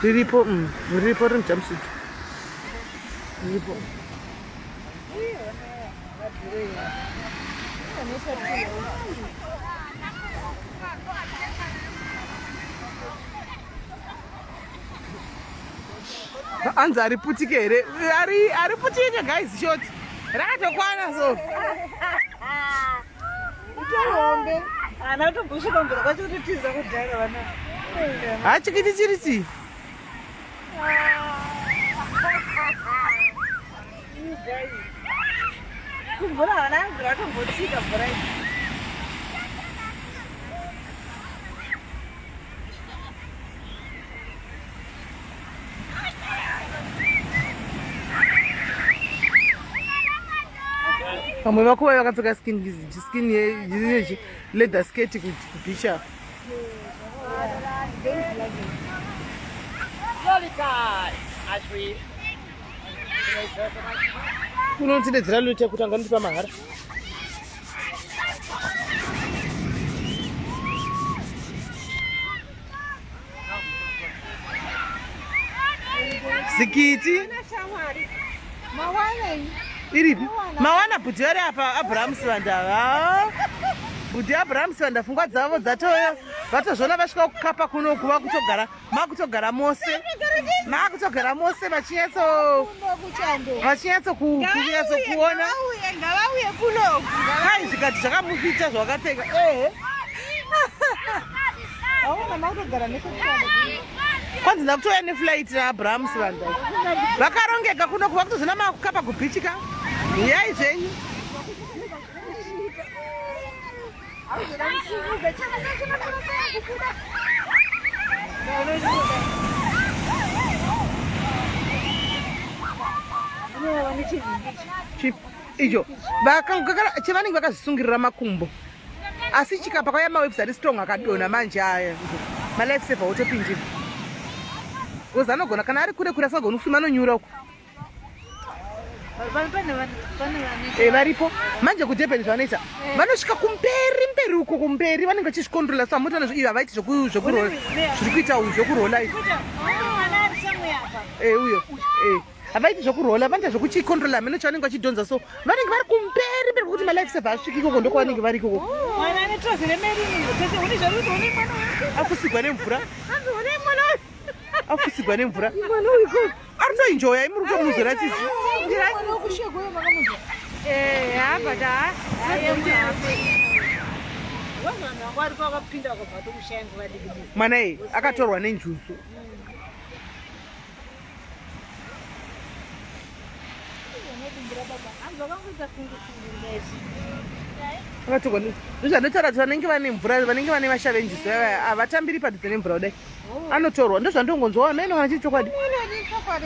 riripo mm, riripo riri mujumpsuit riripo Hanzi hariputike here? Hari hariputike guys short. Rakatokwana so.
Utorombe. Ana kutombosvika mvura kwacho kutotiza kudhara vana.
Hachikiti chiri chii?
Kumvura havana mvura vatombotsika mvura iyi.
Vamwe vako vaiva vakapfeka skin skin ye leather skirt kubeach apa. Unotidedzera lute kuti angandipa mahara. Zikiti iripi mawana bhudhi vari apa abraham sivanda bhudhi abraham sivanda pfungwa dzavo dzatoyo vatozvona vasvika kukapa kunoku vakutogara makutogara mose makutogara mose vachinyatso vachinyatso kunyatso kuona
ngavauye kuno
kai zvikati zvakamufita zvawakapfeka ehe
aona makutogara mese
kwanzi ndakutouya neflight naabraham sivanda vakarongeka kuno kuva kutozona makukapa kubhichi ka huyai zvenyu Icho chevanenge vakazvisungirira makumbo asi chikapa kwaya mawebs ari strong akadonha manje aya malife saver otopindira because anogona kana ari kure kure asingagoni kuswima anonyura uko Eh, varipo manje kudurban zvavanoita eh. vanosvika kumberi mberi uko kumberi vanenge vachizvikondrola so hamutana iyo havaiti zvekurola zviri kuita uyu zvekurola izvi eh, uyo havaiti zvekurola vanoita zvekuchikondrola hameno chavanenge vachidhonza so vanenge vari kumberi mberi kwekuti malife saver asviki ikoko ndokwavanenge vari ikoko afusigwa nemvura afusigwa nemvura ari kutoenjoya imi muri kutomuzora tsitsi.
Eh, but
Mwana iyi akatorwa nenjuzu. Akatorwa ndozvanotaura kuti vanenge vane mvura, vanenge vane vashavenjuzu vaya havatambiri padhuze nemvura kudai. Anotorwa, ndozvandongonzwa ameno kana chiri chokwadi.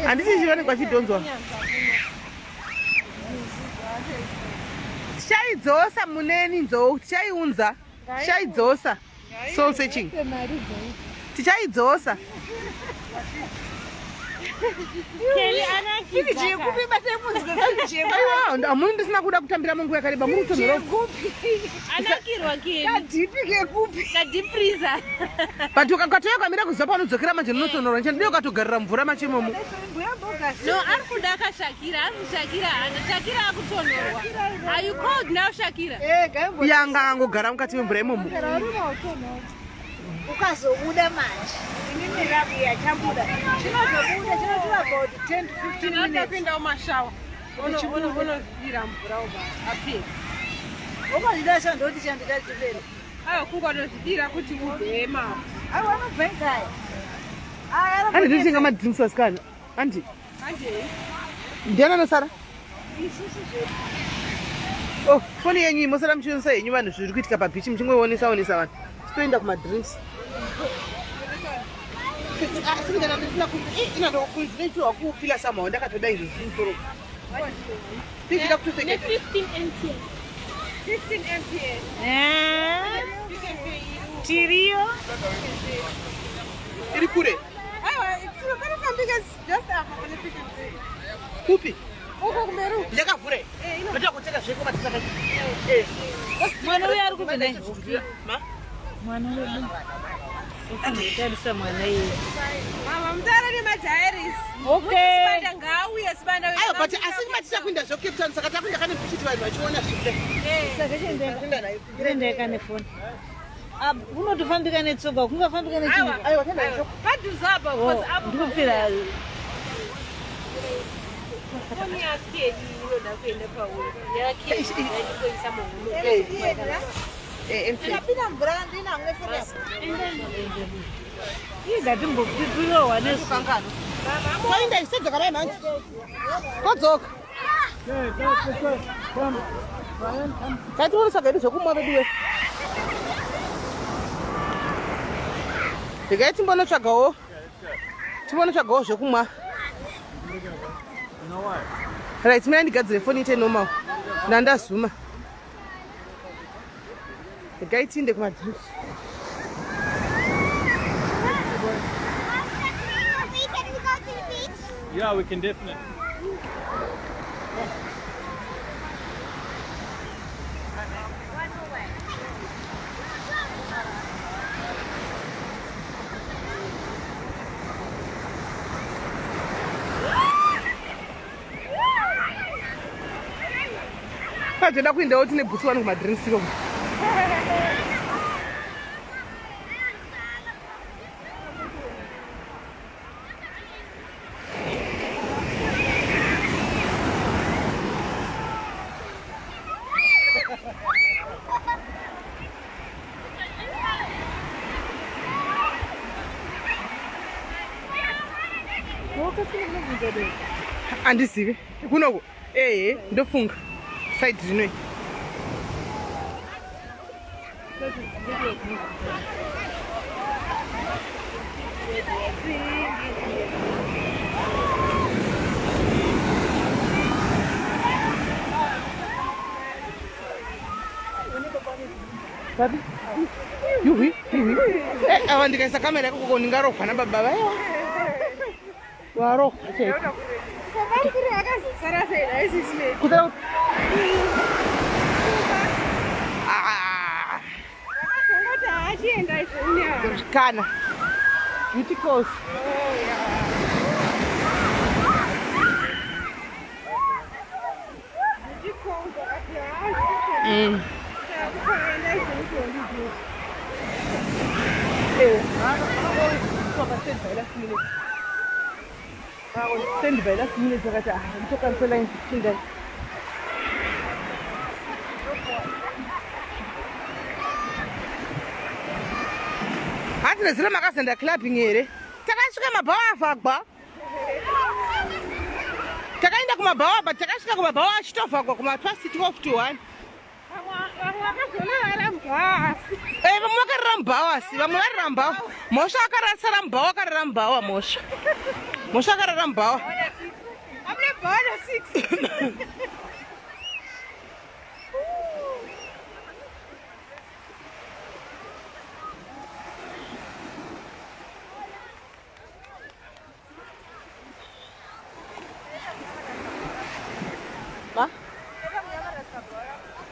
Handiti chivanenge vachidhonzwa. Tichaidzosa muneni nzou, tichaiunza, tichaidzosa. Soul searching. Tichaidzosa. Hamuni ndisina kuda kutambira munguva yakareba muri kutonhora.
Anakirwa Kelly.
Kadhipi kekupi?
Kadeep freezer.
But ukatouya ukamira kuziva paunodzokera manje unotonhora nje ndiyo ukatogarira mvura macho imomo.
No, ari kuda ka Shakira, ari kushakira, and Shakira akutonhorwa. Are you cold now, Shakira?
Yanga angogara mukati memvura imomo.
Ukazobuda manje inini rabu yachabuda chinozobuda chinotora about 10 to 15 minutes.
Atapinda mumashawa. Unodira mvura uba apere.
Ukazvida chandoti chandida chipere.
Aiwa kungonozvidira kuti ubve mavhu.
Aiwa anobva ikaya.
Andi nditenga madrinks vasikana. Andi. Ndiani anosara? Oh, foni yenyu mosara muchionesa henyu vanhu zviri kuitika pabhichi muchingoionesa onesa vanhu. Titoenda kumadrinks. Ndinoitirwa kupila somehow ndakatoda izvo zviri musoro. Tichida kutoseketa.
15 MTN.
15 MTN.
Tiriyo.
Iri kure.
Aiwa, panofambika just apa pane 15.
Kupi?
Uko kumberi.
Ndakavhure. Ndoda kuteka zveko matisa.
Mwana uyu ari kupi nhai?
Ma?
Mwana wedu. Tarisa mwana iye.
Mama mutare nemadiaries.
Okay.
Sibanda ngauye Sibanda.
Aiwa, but asi matisa kuenda zvo Cape Town saka takuenda kane pichiti vanhu vachiona zvikuda.
Saka chiendeka. Ndendeka nefoni. Kunotofambika netsoka, kungafambika nechinhu.
Aiwa, tenda zvo.
Padhuze apa because apo
Ndikupfira
foni yake inoda kuenda pauri. Yake yaingoisa muhuro.
Eh, MTN.
Ndapinda mvura ndinamwe foni yako. Iye ngatimbopipirwa nesu.
Toenda isedzoka mai manje. Todzoka. Tationa saka edu zvekumwa veduwe. Regai timbonotsvagawo. Timbonotsvagawo zvekumwa. Right, mina ndigadzire foni ite normal. Ndandazuma. Regai tiinde kumadrinks.
Can we go to the beach?
Yeah, we can definitely.
Patoda kuendawo tine bhutsu wani kumadrinks ikoko. Handizivi kunoko ehe ndofunga side rinoi. Papi? Yuhwi, yuhwi. Eh, ava ndikaisa kamera ikoko ndingarohwa nababa vaiwa. Warohwa chaiko.
Bamukuru vakazosara sei nhai sisi Mary?
Kutara Ah,
Vakazongoti haachienda izvo
kana. Beauty calls. Eh, Stand by last minute vakati ah nditocancela chindai. Hanzi nezuro makazoenda clubbing here? Takasvika mabhawa avhagwa. Takaenda kumabhawa but takasvika kumabhawa achitovhagwa kuma past 12 to 1. Eh, vamwe vakarara mubhawa asi vamwe varara mubhawa. Mhosva akarasara mubhawa akarara mubhawa mhosva. Mhosva akarara mubhawa.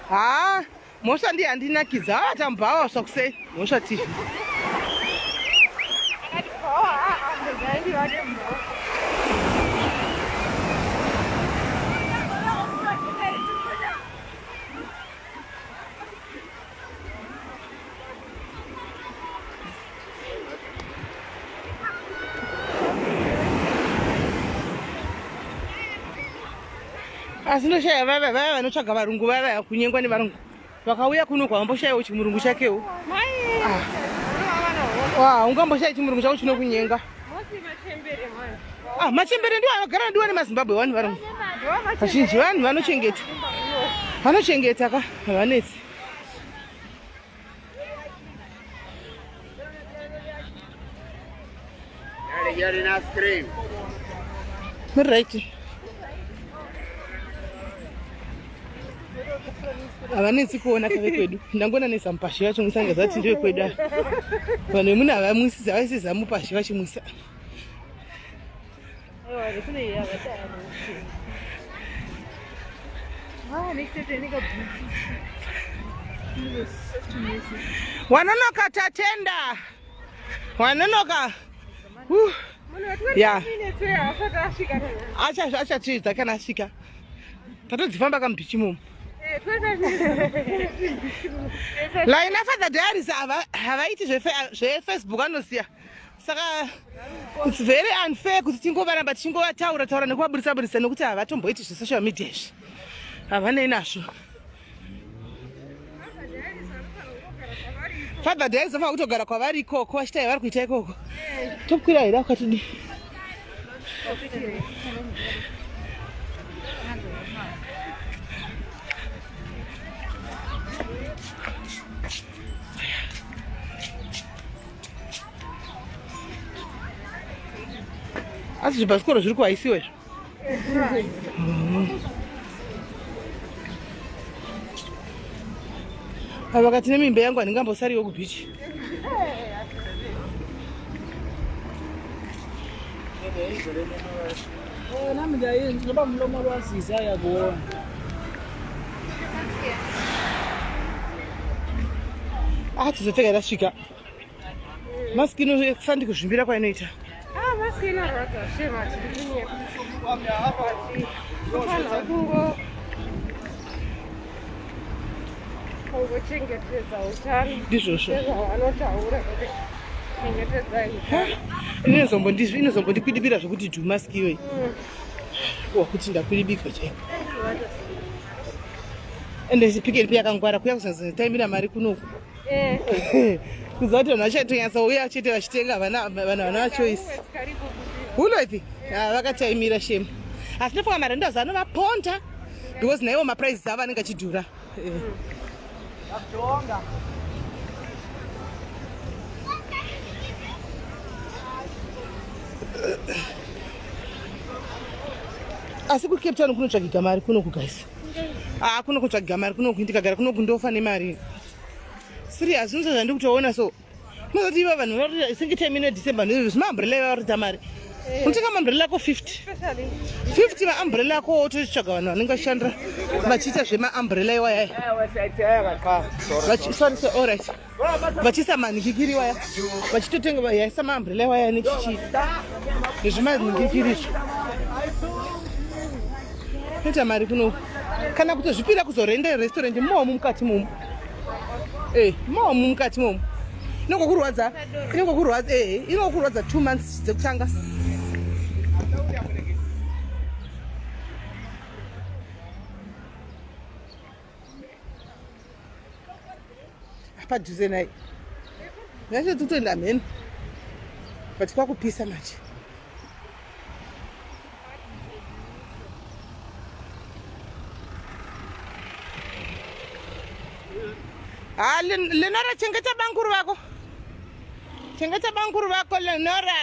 Haa, mhosva ndiye andinakidza. Haa, tambhawa zvakusei. Mhosva TV. Asi ndoshaya vaya vaya vanotsvaga varungu vaya vaya kunyengwa nevarungu vakauya kuno kwavamboshayiwo chimurungu chakewo. Ah, ungamboshaya chimurungu chako chinokunyenga. Ah, machembere ndiwo anogara ndiwo nemaZimbabwe wani varungu. Vazhinji vanhu vanochengeta. Vanochengeta ka, havanetsi. Right. Havanetsi kuona kave kwedu. Ndangona nezamupashe vacho musanga zati ndiwe kwedu. Vanhu vemuna havamwisi havaisi zamupashe vachimwisa. Wanonoka Tatenda. Wanonoka. Ya. Acha achatiidza kana asvika. Tatodzifamba kamubhichi mumu. Laina Father Diaries havaiti zveFacebook anosiya. Saka it's very unfair kuti tingovaramba tichingovataura taura nekuvaburitsa buritsa nekuti havatomboiti zvesocial media izvi. Havanei nazvo. Father Diaries vanofanira kutogara kwavari ikoko vachiita yavari kuita ikoko. Tokwira here akatidii? Asi zvibhasikoro zviri kuhaisiwa izvo. Ava vakati nemimba yangu handingambosariwo kubhichi.
Nami ngiyayenza ngoba mlomo lwazisa yakuwona.
Ah, tizopfeka tasvika. Mask ino sandi kuzvimbira kwainoita.
Ah, mask inorwadza shema tiri kunyepa. Kungo kungochengetedza utano.
Ndizvozvo.
Sezvavanotaura kuti chengetedzai utano.
Inozombondikwidibira zvekuti dhu mask iyoyi. Wakuti ndakwidibika chaiko. Ende Pick n Pay yakangwara kuya kusanzitaimira mari kunoku. Kuziva kuti vanhu vachatonyatsa chete vachitenga vanhu havana choice. Woolworth vakataimira shame. Asi ndofunga marendas anovaponda because naiwo maprices avo anenge achidhura. Asi kuCape Town kunotsvagika mari kunoku guys. Ah, kuno kutsvagiga mari kunoku ndikagara kunoku ndofa nemari. Serious zvinhu zvandiri kutoona so. Munoti ivo vanhu vari singe time ino December ndizvo zvimaumbrella iva varikuita mari. Unotenga maumbrella ako 50. 50 maumbrella ako wototsvaga vanhu vanenge vachishandira vachiita zvemaumbrella iwaya. Sorry, sorry, all right. Vachiisa manhikikiri iwaya. Vachitotenga yaisa maumbrella iwaya nechichi. Nezvimanhikikiri izvo. Ita mari kuno. Kana kutozvipira kuzorenda restaurant momu mukati momu. Eh, momu mukati momu. Inongokurwadza, inongokurwadza, eh, inongokurwadza 2 months dzekutanga. Padhuze naye. Ngacho tutoenda mheno. But kwakupisa manje. Ah, Lenora chengeta banguru vako. Chengeta banguru vako Lenora.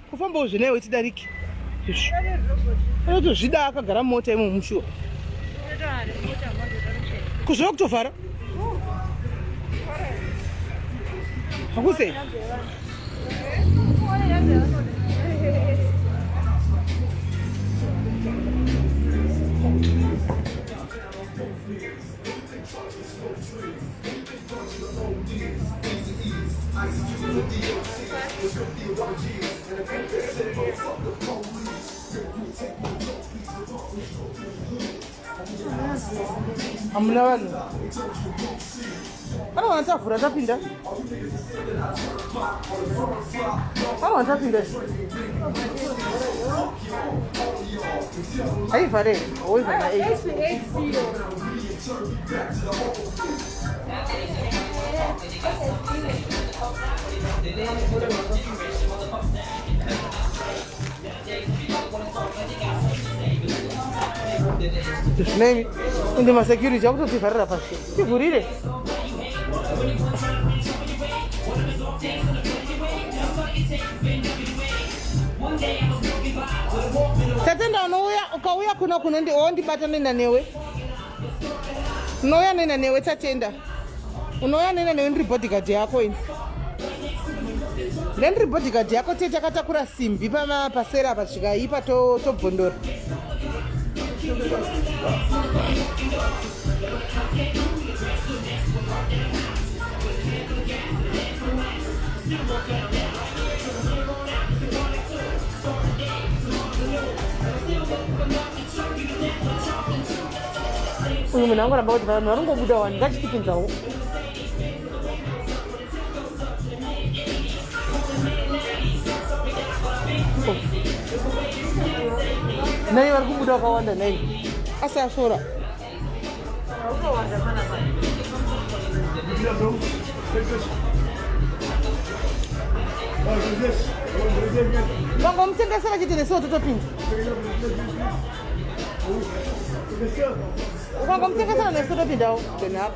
Kufamba uzvinewe tidarike. Unotozvida akagara mumota imomo mushuwa. Kuzvova kutovhara. Hakusei. Hamuna vanhu vanowana tavhura tapinda vanowana tapinda haivhare woivhara 8 Zvinei ende masecurity akutotivharira pasi tivhurire. Tatenda unouya ukauya kuno kuno ndi ondibata nenda newe. Unouya nenda newe Tatenda. Unouya nenda newe ndiri bodyguard yako ini. Ndiri bodyguard yako tete akatakura simbi pama pasera apa zvikaipa tobvondora. Uyu munhu angoramba kuti vanhu varingobuda wani ngachitipinzawo. Nai vari kubuda vakawanda nai asi asvora. Vangomutengesera chete nesuwo totopinda. Ukangomutengesera nesu totopindawo then up.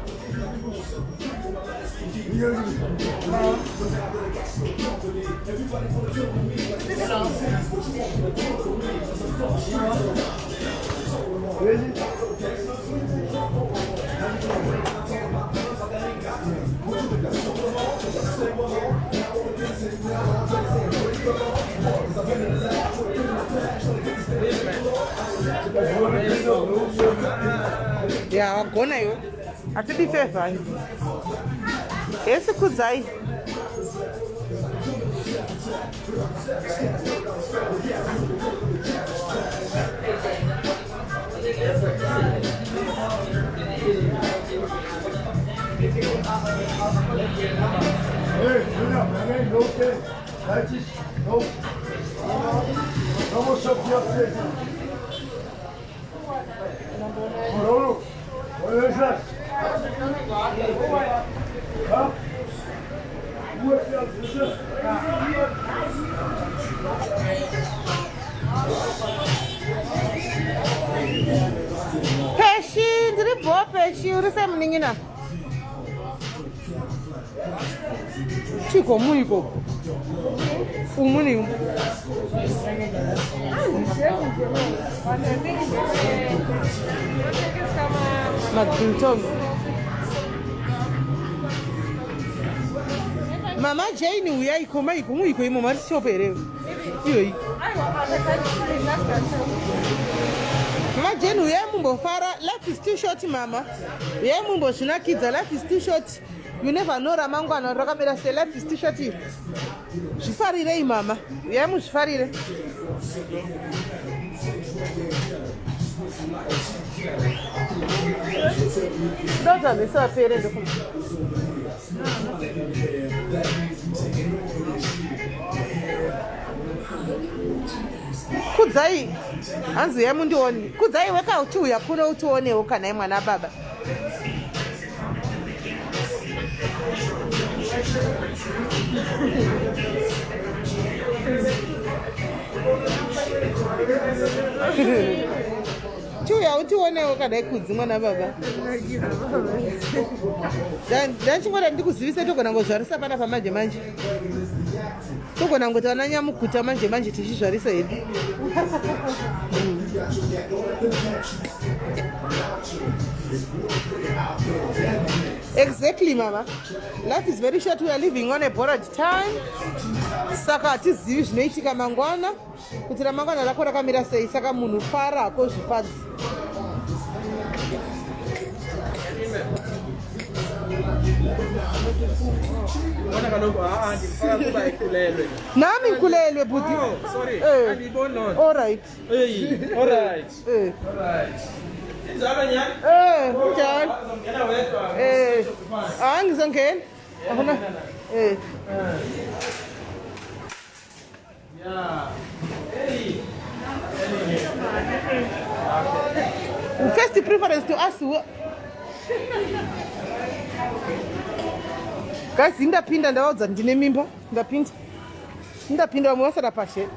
Ya wagona iwe. Hatidi favor. Hesi kudzai. Peshi ndiri bho peshi uri sei munin'ina chiko muiko umuni mabiltong mama jane uyaiko maiko muiko imo marishopo here iyoyi mama jane uyai mumbofara life is too short mama uyai mumbozvinakidza life is too short you never know ramangwana rakamira sei life is too short zvifarirei mama uyai muzvifarire ndozvamhese vapere ndofunga Kudzai, hanzi uyai mundione. Kudzai weka uchiuya kuno utionewo kana mwana baba. Chiuya utionewo kana ikudzi mwana baba. Ndachingoda ndikuzivise togona ngozvarisa pana pamanje manje. Togona ngoti ana nyamukuta manje manje tichizvarisa hedu. Exactly mama. Life is very short. We are living on a borrowed time. Saka hatizivi zvinoitika mangwana. Kuti ramangwana rako rakamira sei. Saka munhu fara hako zvifadzi.
Bona kaloku ha-a ndimfaka kuba ekhulelwe.
Nami ngikhulelwe bhuti.
Oh, sorry.
Eh.
Andiyiboni loo nto.
All right.
Eyi, all right.
Eh.
All right. Injalo nyhani?
Eh, kunjalo.
Uzongena wedwa.
Eh. Ah, ngizongena. Akuna. Eh.
Yeah. Hey.
First preference to us. Guys, ndapinda ndaudza ndine mimba. Ndapinda. Ndapinda vamwe vasara pashe.